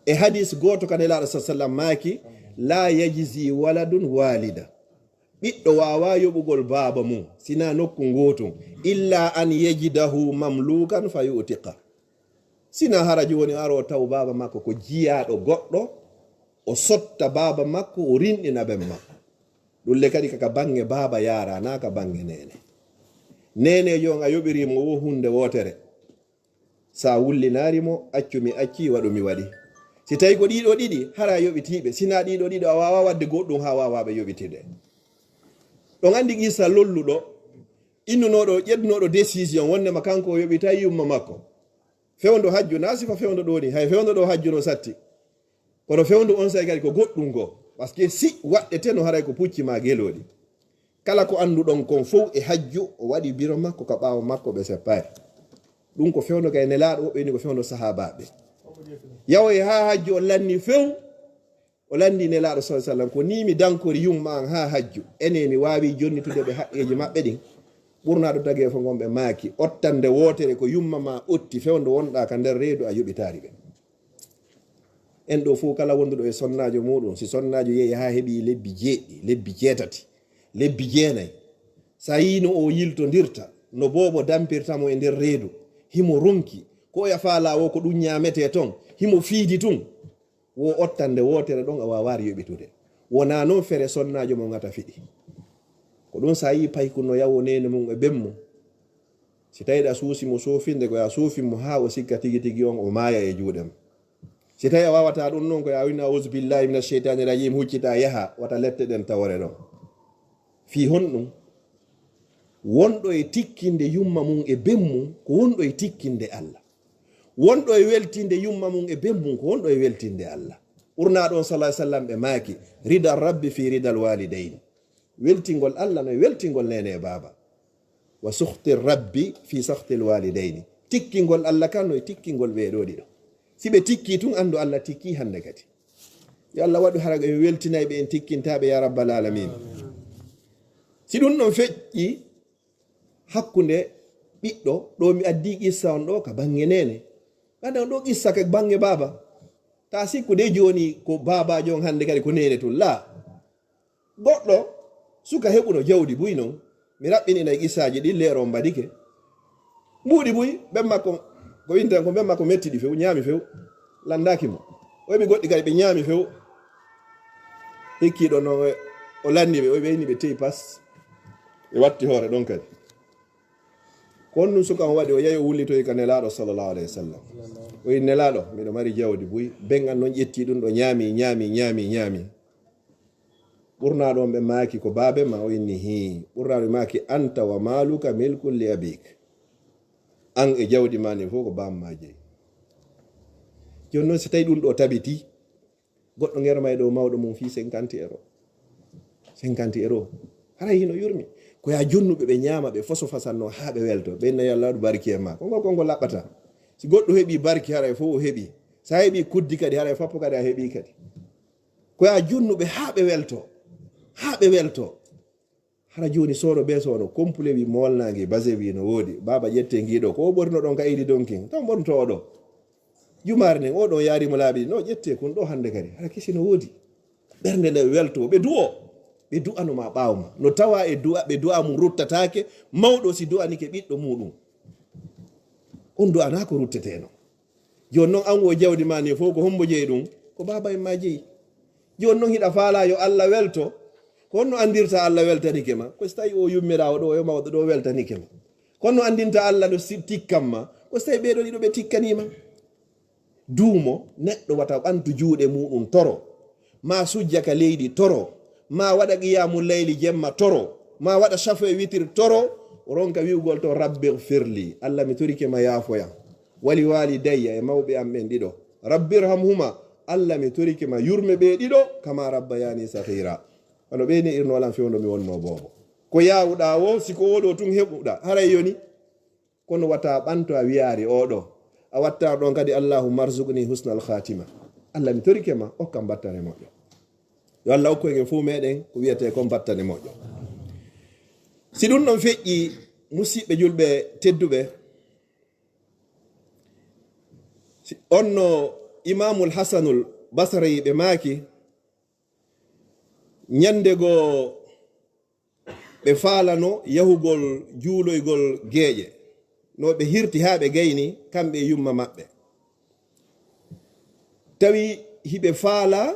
e hadiis gooto ka Nelaaɗo sa sallam maaki, "La yajzi waladun walida." Ɓiɗɗo waawaa yoɓugol baaba mum, sinaa nokku ngootun, "illa an yajidahu mamlukan fa yu'tiqa." Sinaa hara jooni aro taw baaba makko ko jiyaaɗo goɗɗo, o sotta baaba makko, o rinɗina ben makko. Ɗun le kadi ka, ka baŋŋe baaba yaara, naa ka baŋŋe neene. Neeneejo on a yoɓiri mo wo huunde wootere. Sa wullinaari mo, accu mi acci, waɗu mi waɗi. Si tawi ko ɗiɗo ɗiɗi, hara a yoɓitiiɓe. Sinaa ɗiɗo ɗiɗo, a waawaa waɗde goɗɗun haa waawaa ɓe yoɓitide. Ɗon anndi qissa lolluɗo, innunooɗo, ƴeddunooɗo décision, wonnde ma kanko o yoɓitay yumma makko. Fewndo hajju, naa sifa fewndo ɗoo ni, hay fewndo ɗoo hajju no satti. Kono fewndo on say kadi ko goɗɗun goo. Parce que si waɗɗete no haray ko pucci maa gelooɗi. Kala ko annduɗon kon fow e hajju, o waɗi biro makko ka ɓaawo makko ɓe seppaay. Ɗun ko fewndo kay Nelaaɗo, woɓɓe ni ko fewndo sahaabaaɓe. Yawoy haa hajju o lanni few, o lanndi Nelaaɗo sallallahu alaihi wasallam, "Ko nii mi dankori yumma an haa hajju. Ene mi waawi jonnitude ɓe haqqeeji maɓɓe ɗin?" Ɓurnaaɗo tageefo ngon ɓe maaki, "Ottande wootere ko yumma ma otti fewndo wonɗaa ka nder reedu a yoɓitaari ɓe." En ɗoo fow kala wonduɗo e sonnaajo muɗum, si sonnaajo yehi haa heɓi lebbi jeeɗiɗi, lebbi jeetati, lebbi jeenay, sa yii no o yiltondirta, no boobo dampirta mo e nder reedu, himo ronki, ko oya faalaa wo ko ɗun ñaametee ton, himo fiidi tun, wo ottande wootere ɗon a waawaari yoɓitude. Wonaa non fere sonnaajo mo ngata fiɗi. Ko ɗun sa yii paykun no yawo neene mum e ben mum. Si tawii ɗa suusi mo soofinde, ko ya soofin mo haa o sikka tigi tigi on o maaya e juuɗe ma. Si tawii a waawataa ɗun non, ko ya winna, "Auzu billahi mina sheytaani rajim", huccita yaha, wata lette ɗen tawore ɗon. Fii honɗun? Wonɗo e tikkinde yumma mum e ben mum, ko wonɗo e tikkinde Allah. Wonɗo e weltinde yumma mum e ben mum, ko wonɗo e weltinde Allah. Ɓurnaaɗo on sallallahu alaihi wasallam ɓe maaki, "Rida rabbi fi ridal walidayni." Weltingol Allah no e weltingol neene e baaba. Wa sukhti rabbi fi sakhtil walidayni. Tikkingol Allah kan no e tikkingol ɓee ɗoo ɗiɗo. Si ɓe tikkii tun, anndu Allah tikkii hannde kadi. Yo Allah waɗu hara en weltinayɓe, en tikkintaaɓe, ya rabbal alamin. Si ɗun ɗon feƴƴi hakkunde ɓiɗɗo, ɗoo mi addi qissa on ɗoo ka banŋe neene. Ɓadan ɗoo qissa ka banŋe baaba. Taa sikku de jooni ko baabaajo on hannde kadi ko neene tun. Laa. Goɗɗo, suka heɓuno jawdi buy non. Mi raɓɓinina e qissaaji ɗin, leero on mbadike. Mbuuɗi buy, ben makko, ko inten ko ben makko metti ɗi few, ñaami few. Landaaki mo. O heɓi goɗɗi kadi, ɓe ñaami few. Hikkiiɗo non, o lanni ɓe, o ɓeyni ɓe teyi pas. Ɓe watti hoore ɗon kadi. Ko honɗun suka on waɗi? O yahi o wullitoyi ka Nelaaɗo sallallahu alayhi wa sallam. O wi'i, "Nelaaɗo, miɗo mari jawdi buy." Ben an non ƴetti ɗun ɗoo, ñaami, ñaami, ñaami, ñaami. Ɓurnaaɗo on ɓe maaki, "Ko baabe ma?" O inni, "Hii." Ɓurnaaɗo ɓe maaki, "Anta wa maaluka milkun li abik." An e jawdi ma ndin fow ko baaba ma jeyi. Jooni non, si tawi ɗun ɗoo tabiti, goɗɗo ŋerma e ɗoo mawɗo mun fii cinquante euro. Cinquante euro. Haray hino yurmi. Ko yaa jonnuɓe ɓe ñaama, ɓe foso fasanno haa ɓe welto. Ɓe inna, "Yo Allah waɗu barki e maa." Ko ngol, ko ngol laɓɓata. Si goɗɗo heɓi barki, haray fow o heɓi. Sa heɓi kuddi kadi, haray fappo kadi a heɓi kadi. Ko yaa jonnuɓe haa ɓe welto. Haa ɓe welto. Hara jooni soono bee soono, kompule wi moolnaange, base wi no woodi. Baaba, ƴettee ngii ɗoo. Ko o ɓorno ɗon ka Eydi Donkin. Tan ɓornoto o ɗoo. Jumaare nden, o ɗon yaari mo laabi ɗiɗi. No ƴettee kun ɗoo hannde kadi. Hara kesi no woodi. Ɓernde nde welto. Ɓe du'o. Ɓe du'ano ma ɓaawo ma. No tawa e du'a, ɓe du'a mun ruttataake. Mawɗo si du'anike ɓiɗɗo muuɗum, on du'anaa ko rutteteno. Jooni non, an wo jawdi ma ni fow, ko hombo jeyi ɗum? Ko baaba en ma jeyi. Jooni non, hiɗa faalaa yo Allah welto? Ko honno anndirta Allah weltanike ma? Ko si tawi o yummiraawo ɗo, o mawɗo ɗo weltanike ma. Ko honno anndinta Allah no si-, tikkan ma? Ko si tawi ɓee ɗoo ɗiɗo ɓe tikkanii ma. Duumo, neɗɗo wata ɓantu juuɗe muuɗum toro. Ma sujja ka leydi toro, ma waɗa qiyamul layli jemma toro, ma waɗa shafo e witir toro, ronka wi'ugol to, "Rabbi ghfir li," Allah, mi torike ma, yaafoyam. "Wali walidayya," e mawɓe am ɓen ɗiɗo. "Rabbi irhamhuma," Allah, mi torike ma, yurme ɓe ɗiɗo, "kama rabbayani saghira," wano ɓe ne'irno lan fewndo mi wonno boobo. Ko yaawuɗaa wo, si ko oo ɗoo tun heɓuɗaa, haray yoni. Kono wata ɓanto a wiyaari oo ɗoo. A watta ɗon kadi, "Allahumma arzuqni husnal khatima." Allah, mi torike ma, okkam battane moƴƴo. Yo Allah okku en fow meɗen ko wiyetee kon battane moƴƴo. Si ɗum ɗon feƴƴi, musiɓɓe julɓe tedduɓe, si onno Imamul Hasanul Basri ɓe maaki, ñande goo ɓe faalano yahugol juuloygol geeƴe, no ɓe hirti haa ɓe gayni, kamɓe e yumma maɓɓe. Tawi hiɓe faala,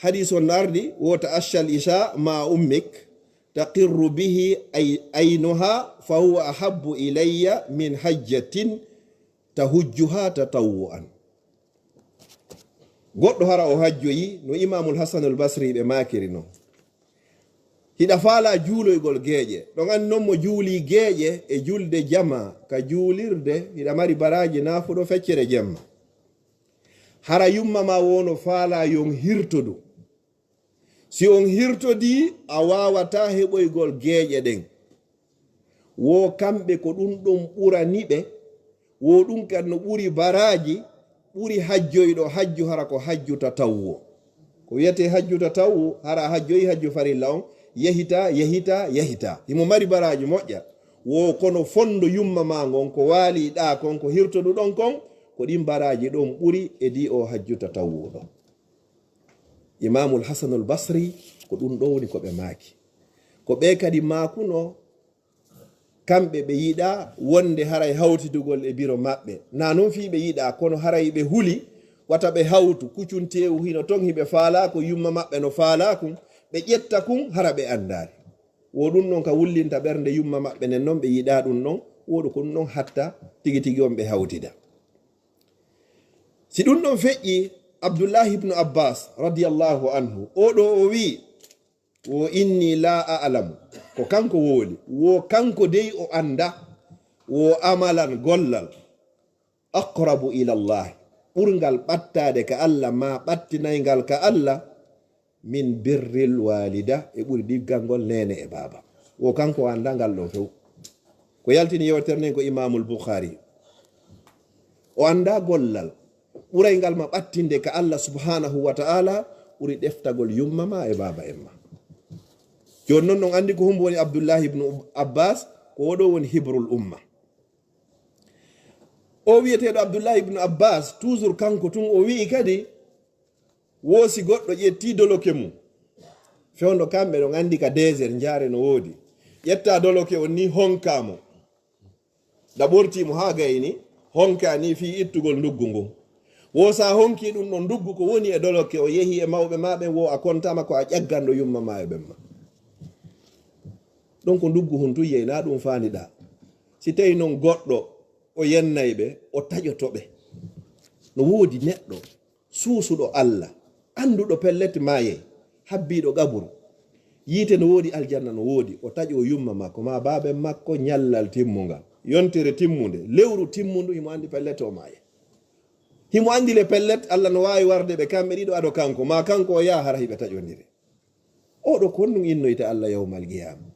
hadiis on ardi, wo ta'ashshal isha ma ummik, taqirru bihi ay-, aynuha, fa huwa ahabbu ilayya min hajjatin tahujjuha tatawwu'an. Goɗɗo hara o hajjoyi, no Imaamul Hasanul Basri ɓe maakiri non. Hiɗa faalaa juuloygol geeƴe. Ɗon anndi non mo juulii geeƴe e julde jamaa ka juulirde, hiɗa mari baraaji naafuɗo feccere jemma. Hara yumma maa wo no faalaa yo on hirtodu. Si on hirtodii, a waawataa heɓoygol geeƴe ɗen. Wo kamɓe ko ɗum ɗon ɓurani ɓe, wo ɗum kadi no ɓuri baraaji, ɓuri hajjoyɗo hajju hara ko hajju tatawwu. Ko wiyetee hajju tatawwu, hara a hajjoyi hajju farilla on, yehitaa, yehitaa, yehitaa. Himo mari baraaji moƴƴa. Wo kono fondo yumma maa ngon, ko waaliɗaa kon, ko hirtoduɗon kon, ko ɗin baraaji ɗon ɓuri e di o hajju tatawwu ɗon. Imaamul Hasanul Basri, ko ɗum ɗo woni ko ɓe maaki. Ko ɓe kadi maakuno, kamɓe ɓe yiɗaa wonde haray hawtidugol e biro maɓɓe. Naa non fii ɓe yiɗaa, kono haray ɓe huli, wata ɓe hawtu, kucunteewu hino ton hiɓe faalaa, ko yumma maɓɓe no faalaa kun, ɓe ƴetta kun, hara ɓe anndaali. Wo ɗum non ka wullinta ɓernde yumma maɓɓe nden non, ɓe yiɗaa ɗum non, wo ɗum ko ɗum non hatta tigi tigi on ɓe hawtida. Si ɗum ɗon feƴƴi, Abdullahi ibnu Abbas radiyallahu anhu, oo ɗoo o wi'i, "Wo inni la a'lamu," ko kanko wowli, "wo kanko dey o annda, wo amalan gollal, aqrabu ila Allah, ɓurngal ɓattaade ka Allah, ma ɓattinayngal ka Allah, min birril walida, e ɓuri ɗiggangol neene e baaba. Wo kanko o annda ngal ɗon few. Ko yaltini yewtere nden ko Imamul Bukhari. O annda gollal ɓuray ngal ma ɓattinde ka Allah subhanahu wa ta'ala ɓuri ɗeftagol yumma ma e baaba en ma. Jooni non, on anndi ko hombo woni Abdullahi ibnu Abbas, ko oɗo woni hibrul umma. O wiyeteeɗo Abdullahi ibnu Abbas, toujours kanko tun o wi'i kadi, wo si goɗɗo ƴetti doloke mum, fewndo kamɓe ɗon anndi ka désert, njaare no woodi. Ƴetta doloke on ni, honka mo. Da ɓorti mo haa gayni, honka ni fii ittugol nduggu ngun. Wo sa honki ɗum ɗon nduggu ko woni e doloke, o yehi e mawɓe ma ɓen, wo a kontama ko a ƴagganɗo yumma ma e ɓen ma. Ɗon ko nduggu hun tun yehi, na ɗum faandiɗa. Si tawi non goɗɗo o yennay ɓe, o taƴoto ɓe. No woodi neɗɗo suusuɗo Allah, annduɗo pellet maayay, habbiiɗo qaburu. Yiite no woodi, aljanna no woodi, o taƴo yumma makko, ma baaben makko ñallal timmungal, yontere timmunde, lewru timmundu, himo anndi pellet o maayay. Himo anndi le pellet, Allah no waawi warde ɓe kamɓe ɗiɗo ado kanko, ma kanko o yaha hara hiɓe taƴondiri. Oɗo ko honɗum innoyta Allah yawmal qiyaama?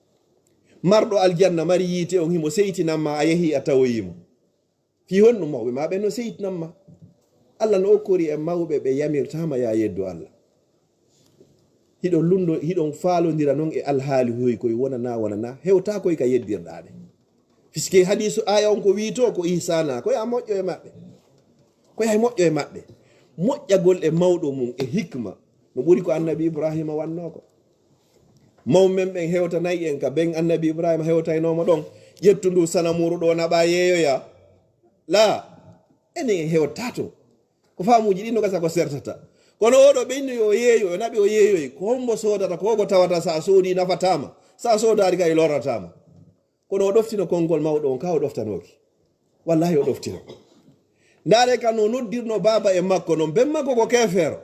Marɗo aljanna mari yiite on, himo seytinan ma, a yehi a tawoyi mo. Fii honɗum mawɓe ma ɓen no seytinan ma? Allah no okkori en mawɓe ɓe yamirtaama ya yeddu Allah. Hiɗon lundo, hiɗon faalondira non e alhaali hoy koy wonana, wonana, hewta koy ka yeddirɗaa ɓe. Puisque hadiisu aaya on ko wiito ko ihsaana, ko ya moƴƴo e maɓɓe. Ko ya moƴƴo e maɓɓe. Moƴƴagol e mawɗo mum e hikma no ɓuri ko Annabi Ibrahima wannoo ko. Mawɓe men ɓen hewtanay en ka ben Annabi Ibrahima hewtaynoo mo ɗon. Ƴettu ndu sanamuuru ɗo naɓa yeeyoya. La, enen en hewtato. Ko faamuuji ɗin no gasa ko sertata. Kono oɗo ɓenni yo yeeyo, yo naɓi o yeeyoy. Ko hombo soodata, ko hombo tawata sa soodi nafataama. Sa soodaali kay lorataama. Kono o ɗoftino konngol mawɗo on, ka o ɗoftanooki. Wallahi o ɗoftino. Ndaare ka no noddirno baaba e makko non, ben makko ko keefeero.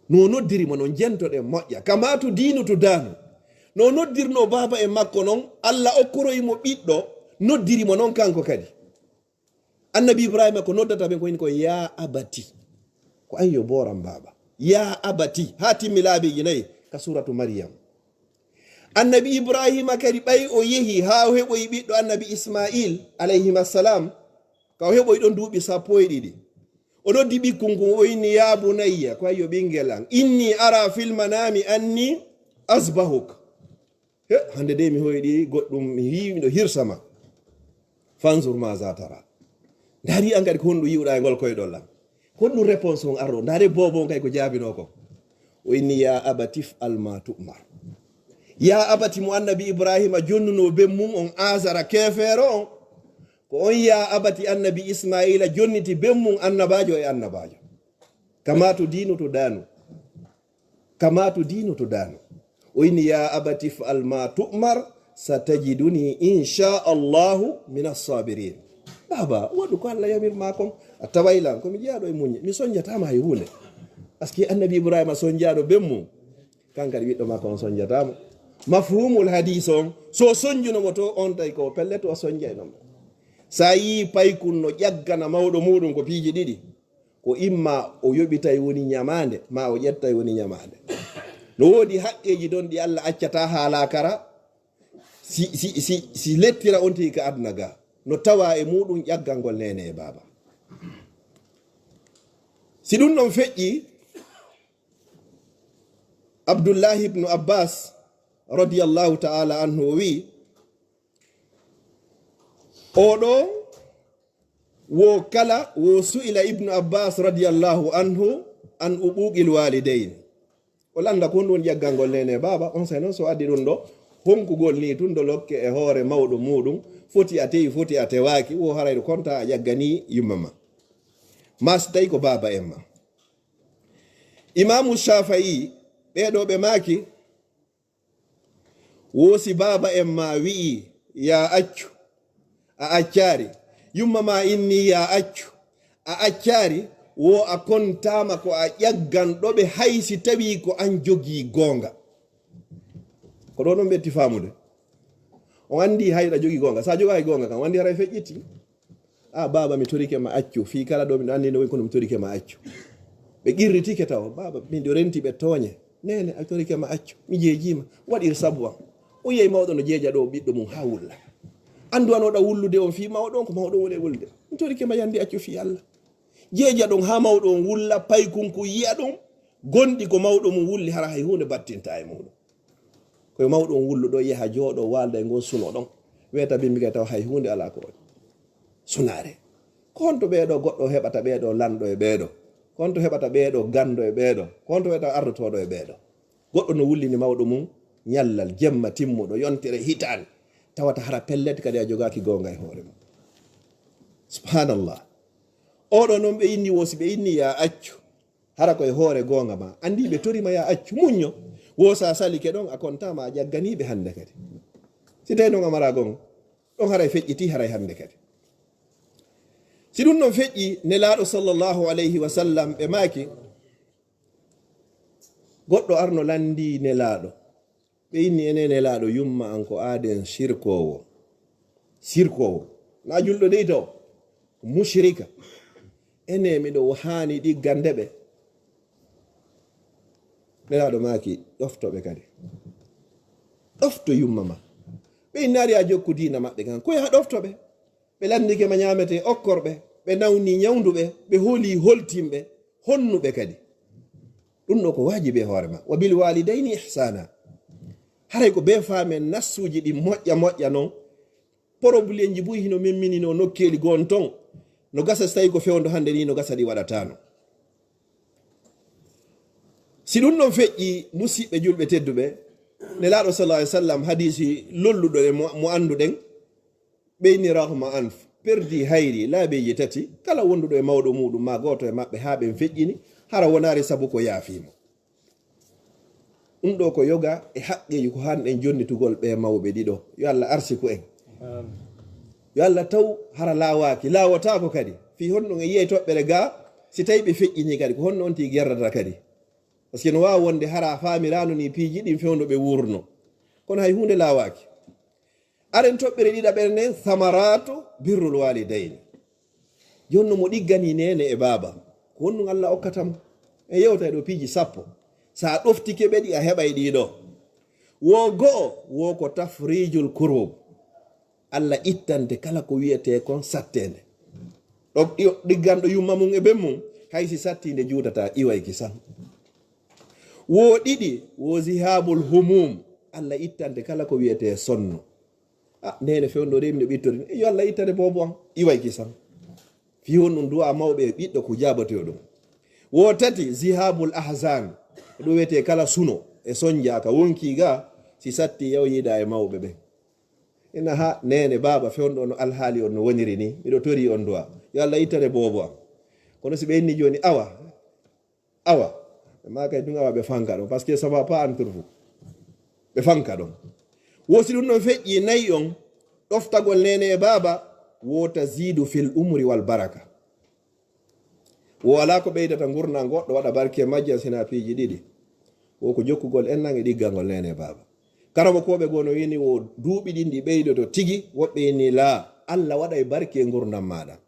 No noddiri mo non, jentoɗen moƴƴa. Kama to diinu to daanu. No noddirno baaba e makko non, Allah okkoroyi mo ɓiɗɗo, noddiri mo non kanko kadi. Annabi Ibrahima ko noddata ɓen ko woni ko ya abati. Ko an yo booram baaba. Ya abati. Haa timmi laabiiji nayi ka suuratu Maryam. Annabi Ibrahima kadi ɓay o yehi haa o heɓoyi ɓiɗɗo Annabi Ismail alayhima salam. Ka o heɓoyi ɗon duuɓi sappo e ɗiɗi. O noddi ɓikkun kun, o inni, "Ya bunayya," ko ayyo ɓingel an, "inni ara fil manami anni asbahuk." He, hande de mi hoyɗi goɗɗum, mi yiwi miɗo hirsa ma. Fanzur maza tara. Ndaari an kadi ko honɗum yi'uɗa e ngol koyɗol lan. Honɗum réponse on arɗo? Ndaari boobo on kay ko jaabinoo kon. O inni, "Ya abati if'al ma tu'mar." Ya abati mo Annabi Ibrahima jonnunoo ben mum on Azara keefeero on. Ko on ya abati Annabi Ismaila jonniti ben mum annabaajo e annabaajo. Kama to diinu to daanu. Kama to diinu to daanu. O inni, "Ya abati if'al ma tu'mar, satajiduni insha Allahu minas sabirin." Baaba, waɗu ko Allah yamir ma kon. A taway lan, ko mi jeyaaɗo e muññe. Mi sonjataama hay huunde. Parce que Annabi Ibrahima sonjaaɗo ben mum. Kan kadi ɓiɗɗo makko on sonjataamo. Mafhumul hadis on, so sonjuno mo to on tawi ko pellet o sonjayno mo. Sa yii paykun no ƴaggana mawɗo muɗum ko piiji ɗiɗi. Ko imma o yoɓitay woni ñamaande, ma o ƴettay woni ñamaande. No woodi haqqeeji ɗon ɗi Allah accata haa laakara, si, si, si, si lettira on tigi ka aduna ga, no tawa e muɗum ƴaggangol neene e baaba. Si ɗum ɗon feƴƴi, Abdullahi ibnu Abbas radiyallahu ta'ala anhu o wi'i, oɗo wo kala wo su'ila Ibnu Abbas radiyallahu anhu an uquqil walidayn. O landa ko honɗum woni ƴaggangol neene e baaba, on say noon so addi ɗum ɗo, honkugol ni tun ɗo lokke e hoore mawɗo muɗum, foti a tewi, foti a tewaaki, wo haray ɗo konta a ƴaggani yumma ma. Ma si tawi ko baaba en ma. Imaamu Shafi'i, ɓee ɗo ɓe maaki, wo si baaba en ma wi'i, "Ya accu," a accaari. Yumma ma inni, "Ya accu," a accaari. Wo a kontaama ko a ƴagganɗo ɓe, hay si tawi ko an jogii goonga. Ko ɗo ɗon ɓe etti faamude. On anndi hay ɗa jogii goonga. Sa jogaay goonga kan, on anndi haray feƴƴitti. "A baaba, mi torike ma accu. Fii kala ɗo miɗo anndi no woni kono mi torike ma accu." Ɓe qirritike taw, "Baaba, min ɗo renti ɓe tooñe. Neene, a torike ma accu, mi jeejiima, waɗir sabu am." O yehi mawɗo no jeeja ɗo ɓiɗɗo mum haa wulla. "Anndu an oɗa wullude on fii mawɗo on, ko mawɗo woni e wulde. Mi torike ma yandi accu fii Allah." Jeeja ɗon haa mawɗo on wulla, paykunku yi'a ɗum, gonɗi ko mawɗo mum wulli, hara hay huunde battinta e muɗum. Ko e mawɗo on wulluɗo yaha jooɗo waalda e ngon suno ɗon. Weeta bimbi kay taw hay huunde alaa ko waɗi. Sunaare. Ko honto ɓeeɗo goɗɗo heɓata ɓeeɗo lanɗo e ɓeeɗo? Ko honto heɓata ɓeeɗo ganndo e ɓeeɗo? Ko honto heɓata ardotooɗo e ɓeeɗo? Goɗɗo no wullini mawɗo mum ñallal, jemma timmuɗo, yontere, hitaande. Tawata hara pellet kadi a jogaaki goonga e hoore mum. Subhanallah. Oɗo noon ɓe inni wo si ɓe inni ya accu. Hara koye hoore goonga ma. Anndi ɓe tori ma ya accu. Muñño. Wo sa salike ɗon a kontaama a jagganii ɓe hannde kadi. Si tawi noon a mara goonga. Ɗon haray feƴƴiti haray hannde kadi. Si ɗum ɗon feƴƴi, Nelaaɗo sallallahu alayhi wa sallam ɓe maaki, goɗɗo arno lanndi Nelaaɗo. Ɓe inni, "Ene Nelaaɗo, yumma an ko aaden sirkoowo." Sirkoowo. Na julɗo dey taw. Mushrika. "Ene miɗo haani ɗiggande ɓe." Nelaaɗo maaki, "Ɗofto ɓe kadi. Ɗofto yumma ma." Ɓe innaari a jokku diina maɓɓe kan. Ko yaha ɗofto ɓe. Ɓe lanndike ma ñaametee okkorɓe, ɓe nawni ñawnduɓe, ɓe hooli holtimɓe, honnuɓe kadi. Ɗum ɗo ko waajibi e hoore ma. "Wa bil walidayni ihsana." Haray ko bee faamen nassuuji ɗi moƴƴa moƴƴa non. Porobuleemji buy hino memminino nokkeeli goon ton. No gasa si tawi ko fewndo hannde ni, no gasa ɗi waɗataano. Si ɗum ɗon feƴƴi, musiɓɓe julɓe tedduɓe, Nelaaɗo sallallahu alaihi wasallam hadiisi lolluɗo e mo, mo annduɗen, ɓeyni rahma anf, perdi hayri laabeeji tati, kala wonduɗo e mawɗo muuɗum maa gooto e maɓɓe haa ɓen feƴƴini, hara wonaari sabu ko yaafii mo. Ɗum ɗo ko yoga e haqqeeji ko hanɗen jonnitugol ɓe mawɓe ɗiɗo. Yo Allah arsiku en. Yo Allah taw hara laawaaki, laawotaako kadi. Fii honɗum e yi'ay toɓɓere gaa, si tawi ɓe feƴƴini kadi, ko honno on tigi gerdata kadi? Parce que no waawi wonde hara faamiraano ni piiji ɗin fewndo ɓe wuurno. Kono hay huunde laawaaki. Aren toɓɓere ɗiɗaɓere nden, samaratu birrul walidayni. Jooni no mo ɗigganii neene e baaba, ko honɗum Allah okkata mo? En yewtay ɗo piiji sappo. Sa ɗoftike ɓe ɗi, a heɓay ɗiɗo. Wo go'o, wo ko tafrijul kurub. Allah ittante kala ko wiyetee kon satteende. Ɗo, ɗi, ɗigganɗo yumma mum e ben mum, hay si sattii nde juutata, iway kisan. Wo ɗiɗi, wo zihabul humum. Allah ittante kala ko wiyetee sonno. Ah, neene fewndo de, mi no ɓittori. Yo Allah ittane boobo am. Iway kisan. Fii honɗum du'a mawɓe e ɓiɗɗo ko jaabatee ɗum. Wo tati, zihabul ahzan. Ɗum wiyetee kala suno e sonja ka wonkii ga, si satti yaw yiida e mawɓe ɓen. Ina ha neene, baaba, fewndo no alhaali on no woniri ni, miɗo tori on du'a. Yo Allah ittane boobo am. Kono si ɓe inni jooni, awa, awa, ɓe maakay ɗum awa ɓe fanka ɗum, parce que ça va pas entre vous. Ɓe fanka ɗum. Wo si ɗum ɗon feƴƴi nayi on, ɗoftagol neene e baaba, wo tazidu fil umri wal baraka. Wo alaa ko ɓeydata ngurndan goɗɗo waɗa barke majjan sina piiji ɗiɗi. Wo ko jokkugol enɗan e ɗiggangol neene e baaba. Karamokooɓe goo no wiini wo duuɓi ɗin ɗi ɓeydoto tigi, woɓɓe inni laa, Allah waɗay barke e ngurndan maaɗa.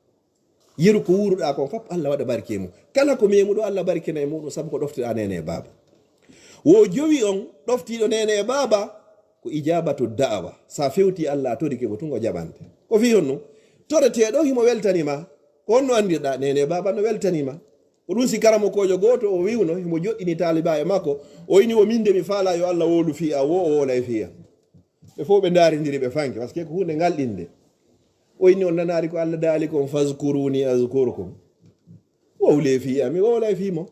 Yeru ko wuuruɗaa kon fof, Allah waɗa barke e mum. Kala ko memuɗo, Allah barkina e muɗum, sabu ko ɗoftiɗaa neene e baaba. Wo jowi on, ɗoftiiɗo neene e baaba, ko ijabatu da'awa. Sa fewti Allah, a torike mo tun, o jaɓante. Ko fii honno? Toreteeɗo himo weltani ma. Ko honno anndirɗaa? Neene e baaba no weltani ma. Ko ɗum si karamokoojo gooto o wi'uno, himo joɗɗini taalibaaɓe makko, o inni, "Wo min de mi faalaa yo Allah wowlu fii an, wo o wowlay fii an." Ɓe fof ɓe ndaarindiri, ɓe fanki, parce que ko huunde ngalɗinde. O inni, "On nanaari ko Allah daali kon, fazkuruni azkurkum." Wowlee fii an, mi wowlay fii mon.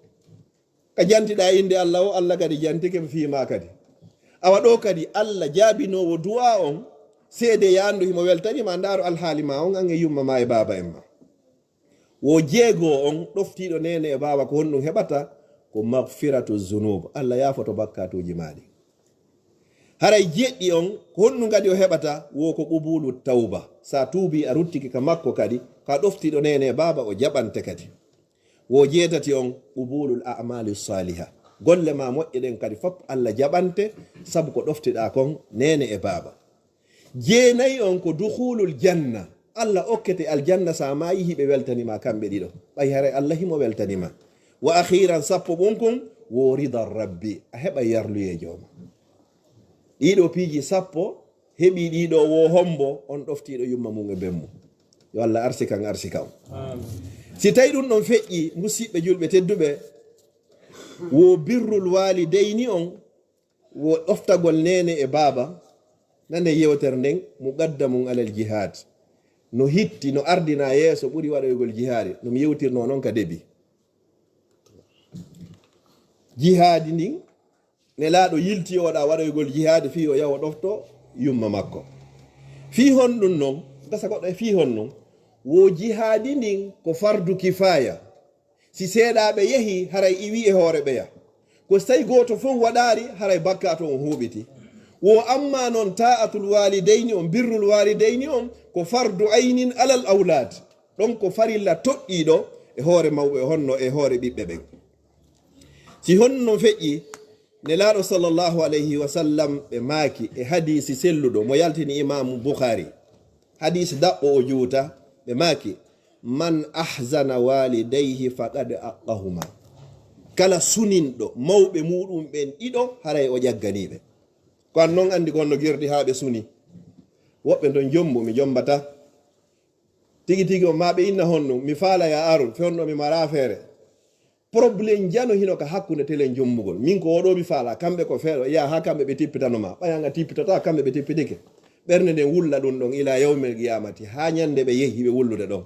Ka jantiɗaa innde Allah o, Allah kadi jantike fii maa kadi. Awa ɗo kadi Allah jaabinoowo du'a on, seede yaandu himo weltani ma, ndaaru alhaali ma on, an e yumma ma e baaba en ma. Wo jeego on, ɗoftiiɗo neene e baaba, ko honɗum heɓata? Ko maghfiratu zunub. Allah yaafoto bakkaatuuji maa ɗin. Haray jeɗɗi on, ko honɗum kadi o heɓata? Wo ko qubulu tawba. Sa tuubi, a ruttike ka makko kadi, ka ɗoftiiɗo neene e baaba, o jaɓante kadi. Wo jeetati on, qubulul a'mali saliha. Golle ma moƴƴe ɗen kadi fop Allah jaɓante, sabu ko ɗoftiɗaa kon neene e baaba. Jeenayi on ko dukhulul janna. Allah okkete aljanna sa maayi hiɓe weltani ma kamɓe ɗiɗo. Ɓay haray Allah himo weltani ma. Wa akhiran, sappo ɓun kun, wo rida rabbi, a heɓa yarluye jooma. Ɗiɗo piiji sappo, heɓi ɗiɗo wo hombo, on ɗoftiiɗo yumma mum e ben mum. Yo Allah arsikan arsika on. Si tawi ɗun ɗon feƴƴi, musiɓɓe julɓe tedduɓe, wo birrul walidayni on, wo ɗoftagol neene e baaba, nane yewtere nden, muqaddamun alal jihad. No hitti, no ardina yeeso ɓuri waɗoygol jihaadi. No mi yewtirno non ka debi. Jihaadi ndin, Nelaaɗo yilti oɗa waɗoygol jihaadi fii o yaha o ɗofto yumma makko. Fii honɗun non, gasa goɗɗo e fii honɗun, wo jihaadi ndin ko fardu kifaya. Si seeɗaaɓe yehi, haray iwi e hoore ɓeya. Ko si tawi gooto fof waɗaari, haray bakkaatu on huuɓiti. Wo amma non ta'atul walidayni on, birrul walidayni on, ko fardu aynin alal awlaad. Ɗon ko farilla toɗɗiiɗo e hoore mawɓe, honno e hoore ɓiɓɓe ɓen. Si honno feƴƴi, Nelaaɗo sallallahu alayhi wa sallam ɓe maaki e hadiisi selluɗo mo yaltini Imaamu Bukhari. Hadiisi daɓɓo o juuta, ɓe maaki, "Man ahzana walidayhi faqad aqqahuma." Kala suninɗo mawɓe muɗum ɓen ɗiɗo, haray o ƴagganii ɓe. Ko an non anndi ko honno gerdi haa ɓe suni. Woɓɓe ton jombu, mi jombata. Tigi tigi on ma ɓe inna honno, mi faala ya arun, fewndo mi mara feere. Problème jano hino ka hakkunde telen jommugol. Min ko oɗo mi faala, kamɓe ko feeɗo, ya ha kamɓe ɓe tippitano ma. Ɓayan a tippitata, kamɓe ɓe tippitike. Ɓernde nden wulla ɗum ɗon ila yawmil qiyamati, ha ñande ɓe yehi ɓe wullude ɗon.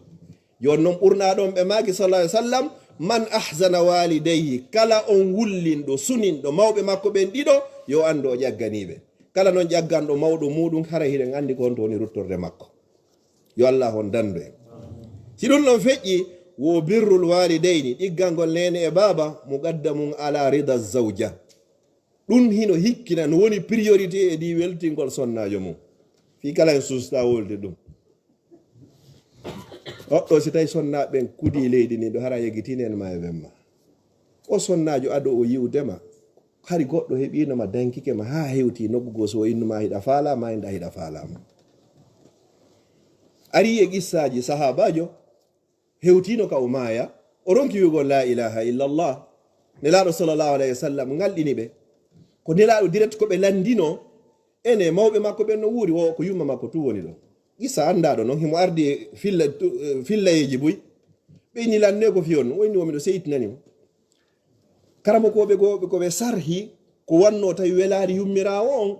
Jon non ɓurna ɗon ɓe maaki sallallahu alaihi wasallam, "Man ahzana walidayhi," kala on wullinɗo, suninɗo mawɓe makko ɓen ɗiɗo, yo anndu o ƴagganiɓe. Kala non ƴagganɗo mawɗo muɗum, haray hiɗen anndi ko honto woni ruttorde makko. Yo Allah on dandu en. Si ɗum ɗon feƴƴi, wo birrul walidayni, ɗiggangol neene e baaba, muqaddamun ala rida zawja. Ɗum hino hikkina no woni priorité e ɗi weltingol sonnaajo mum. Fii kala en susta wolde ɗum. Oɗɗo si tawi sonnaaɓe ɓen kudi leydi ni, ɗo hara yeggitini en ma e ɓen ma. O sonnaajo ado o yi'ude ma. Hari goɗɗo heɓiino ma, dankike ma, haa hewti nokku goo, so o innu ma hiɗa faala, ma inda hiɗa faala ma. Ari e qissaaji sahaabaajo, hewtiino ka o maaya, o ronki wi'ugol, "La ilaha illallah." Nelaaɗo sallallahu alayhi wa sallam ngalɗini ɓe. Ko Nelaaɗo direct ko ɓe lanndino, ene mawɓe makko ɓen no wuuri, wo ko yumma makko tun woni ɗon. Qissa anndaaɗo non, himo ardi e filla, tu-, e fillayeeji buy. Ɓe inni, "Lanne ko fiyon?" O inni, "Wo miɗo seytinani mo." Karamokooɓe goo, ɓe ko ɓe sarhi ko wanno tawi welaari yummiraawo on.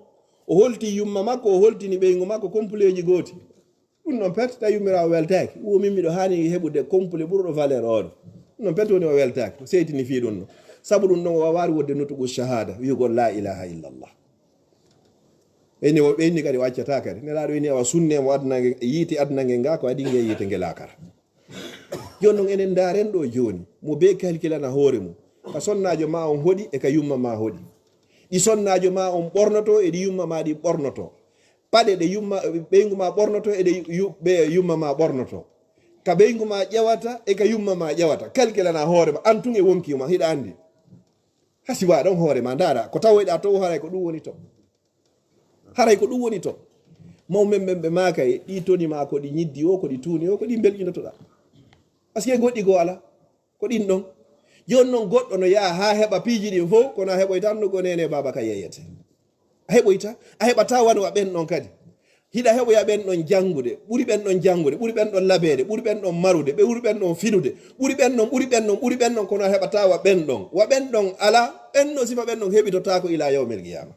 O holti yumma makko, o holtini ɓeyngu makko kompuleeji gooti. Ɗum noon pet tawi yummiraawo weltaaki. Wo min miɗo haani heɓude kompule ɓurɗo valeur oo ɗo. Ɗum noon pet woni o weltaaki. O seytini fii ɗum ɗo. Sabu ɗum ɗon o waawaari wonde nutugu shahada, wi'ugol la ilaha illallah. Ɓeyni o, ɓeyni kadi o accata kadi. Nelaaɗo ini awa sunne mo aduna nge, yiiti aduna nge nga ko adi nge yiite nge laakara. Jooni noon enen ndaaren ɗo jooni, mo bee kalkilana hoore mum. Ka sonnaajo ma on hoɗi e ka yumma ma hoɗi. Ɗi sonnaajo ma on ɓornoto e ɗi yumma ma ɗi ɓornoto. Paɗe ɗe yumma, ɓeyngu ma ɓornoto e ɗe yu-, ɓe yumma ma ɓornoto. Ka ɓeyngu ma ƴewata e ka yumma ma ƴewata. Kalkilana hoore ma, an tun e wonki ma, hiɗa anndi. Hasi wa ɗon hoore ma, ndaara, ko tawoyɗa to, haray ko ɗum woni to. Haray ko ɗum woni to. Mawɓe men ɓe maaka e ɗi toni ma ko ɗi ñiddi o, ko ɗi tuuni o, ko ɗi mbelƴinotoɗa. Parce que goɗɗi goo ala, ko ɗin ɗon. Jooni noon goɗɗo no yaha haa heɓa piiji ɗin fof, kono a heɓoytan no ko neene baaba ka yeeyete. A heɓoyta, a heɓata wano a ɓen ɗon kadi. Hiɗa heɓoya ɓen ɗon janngude, ɓuri ɓen ɗon janngude, ɓuri ɓen ɗon labeede, ɓuri ɓen ɗon marude, ɓe ɓuri ɓen ɗon finude, ɓuri ɓen ɗon, ɓuri ɓen ɗon, ɓuri ɓen ɗon, kono a heɓata wa ɓen ɗon. Wa ɓen ɗon ala, ɓen no sifa ɓen ɗon heɓitotaako ila yawmil qiyama.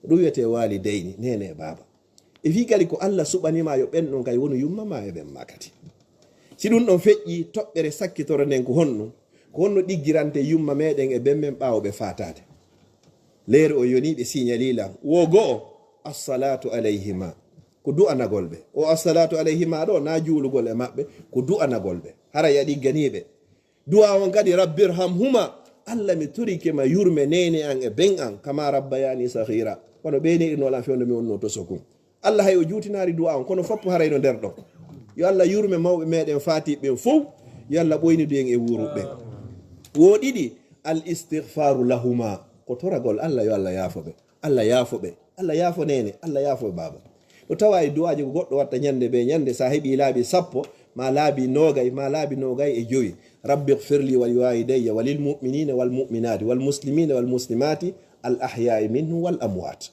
Ɗum wiyetee waalidayni, neene e baaba. E fii kadi ko Allah suɓanii ma yo ɓen ɗon kay wonu yumma ma e ɓen ma kadi. Si ɗum ɗon feƴƴi, toɓɓere sakkitoro nden ko honɗum? Ko honno ɗiggirante yumma meɗen e ben men ɓaawo ɓe faataade? Leere o yoni ɓe signali lan. Wo go'o, assalatu alayhima. Ko du'anagol ɓe. O assalatu alayhima ɗo, na juulugol e maɓɓe, ko du'anagol ɓe. Hara ya ɗigganii ɓe. Du'a on kadi, "Rabbirhamhuma." Allah, mi torike ma yurme neene an e ben an, "kama rabbayani saghira." Kono ɓe neɗi nolan fewndo mi wonno to sokun. Allah hay o juutinaari du'a on, kono foppo haray no nder ɗon. Yo Allah yurme mawɓe meɗen faatiɓe ɓen fow. Yo Allah ɓoynidu en e wuuruɓe ɓen. Wo ɗiɗi, al istighfaru lahuma. Ko toragol Allah, yo Allah yaafo ɓe. Allah yaafo ɓe. Allah yaafo neene, Allah yaafo baaba. No tawa e du'aaji ko goɗɗo watta ñande be ñande, sa heɓi laabi sappo, ma laabi noogay, ma laabi noogay e jowi. Rabbi ighfir li wa liwalidayya wa lil mu'minina wal mu'minati wal muslimina wal muslimati al ahya'i minhum wal amwat.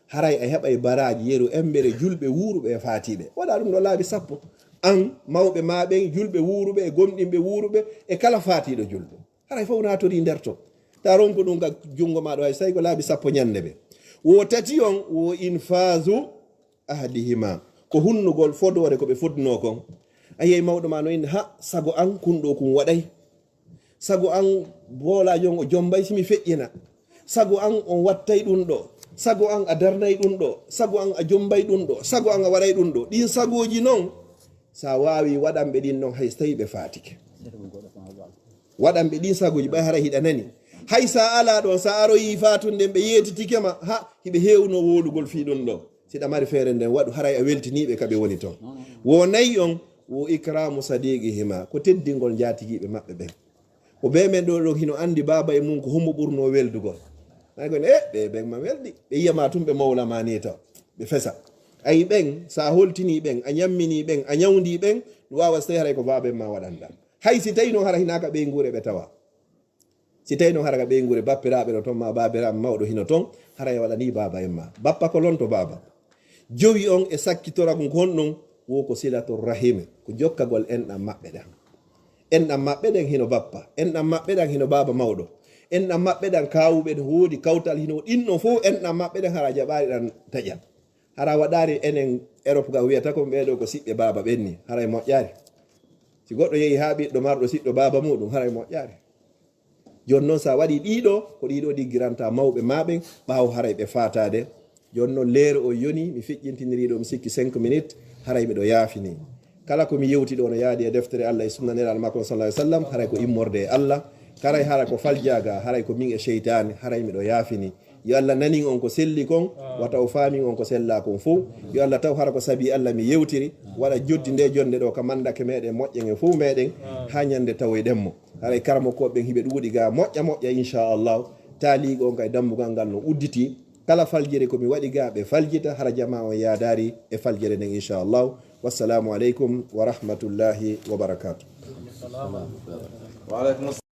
Haray a heɓay baraaji yeru embere julɓe wuuruɓe e faatiiɓe. Waɗa ɗum ɗo laabi sappo. An, mawɓe ma ɓen, julɓe wuuruɓe e gomɗinɓe wuuruɓe e kala faatiiɗo julɗo. Haray fof naatorii nder ton. Ta ronku ɗum ka junngo ma ɗo, hay so tawi ko laabi sappo ñannde ɓe. Wo tati on, wo infaasu ahdihima. Ko hunnugol fodoore ko ɓe fodnoo kon. A yiyay mawɗo ma no inni, ha, sago an kun ɗo kun waɗay. Sago an boolaajo on o jommbay si mi feƴƴina. Sago an on wattay ɗum ɗo. Sago an a darnay ɗum ɗo. Sago an a jommbay ɗum ɗo. Sago an a waɗay ɗum ɗo. Ɗin sagooji non, sa waawi waɗan ɓe ɗin non, hay so tawi ɓe faatike. Waɗan ɓe ɗin sagooji, ɓay hara hiɗa nani. Hay sa alaa ɗon, sa aroyi faatunde ɓe yeetitike ma, ha, hiɓe heewno wowlugol fii ɗum ɗo. Si ɗa mari feere nden waɗu, haray a weltinii ɓe ka ɓe woni ton. Wo nayi on, wo ikramu sadiqihima, ko teddingol njaatigiiɓe maɓɓe ɓen. Ko bee men ɗo ɗon hino anndi baaba e mum ko hombo ɓurnoo weldugol. Hay ko e, ɓe ɓen ma weldi. Ɓe yiya ma tun ɓe mowla ma ni taw. Ɓe fesa. Ayi ɓen, sa holtinii ɓen, a ñamminii ɓen, a ñawndii ɓen, ɗum waawa so tawi haray ko baaba en ma waɗanda. Hay si tawi non hara hinaa ka ɓeynguure ɓe tawa. Si tawi non hara ka ɓeynguure bappiraaɓe no ton ma baabiraaɓe mawɗo hino ton, haray waɗanii baaba en ma. Bappa ko lonto baaba. Jowi on e sakkitoragol kon ɗon, wo ko silatu rahimi, ko jokkagol enɗan maɓɓe ɗan. Enɗan maɓɓe ɗen hino bappa, enɗan maɓɓe ɗan hino baaba mawɗo, enɗan maɓɓe ɗan kaawuɓe no woodi kawtal hino ɗin ɗon fof, enɗan maɓɓe ɗen hara jaɓaali ɗan taƴa. Hara waɗaali enen Erop ga wiyata kon ɓee ɗo ko siɓɓe baaba ɓen ni, haray moƴƴaali. Si goɗɗo yehi haa ɓiɗɗo marɗo siɗɗo baaba muɗum, haray moƴƴaali. Jooni non, sa waɗi ɗiɗo, ko ɗiɗo ɗiggiranta mawɓe ma ɓen, ɓaawo haray ɓe faataade. Jooni non, leere o yoni, mi feƴƴintinirii ɗo, mi sikki cinq minutes, haray miɗo yaafini. Kala ko mi yewti ɗo no yaadi e deftere Allah e sunna Nelaaɗo makko sallallahu alaihi wasallam, haray ko immorde e Allah. Karay hara ko faljaaga, haray ko min e seytaane, haray miɗo yaafini. Yo Allah nanin on ko selli kon, wata o faamin on ko sellaa kon fow. Yo Allah taw hara ko sabi Allah mi yewtiri, waɗa joddi nde jonnde ɗo ka mandake meɗen moƴƴen e fow meɗen, haa ñande tawoyɗen mo. Haray karamokooɓe ɓen hiɓe ɗuuɗi ga moƴƴa moƴƴa, inchallahu. Taaliigo on kay dambugal ngal no udditi. Kala faljere ko mi waɗi ga ɓe faljita, hara jamaa on yaadaari e faljere nden, inchallahu. Wassalamu aleykum wa rahmatullahi wa barakatuh.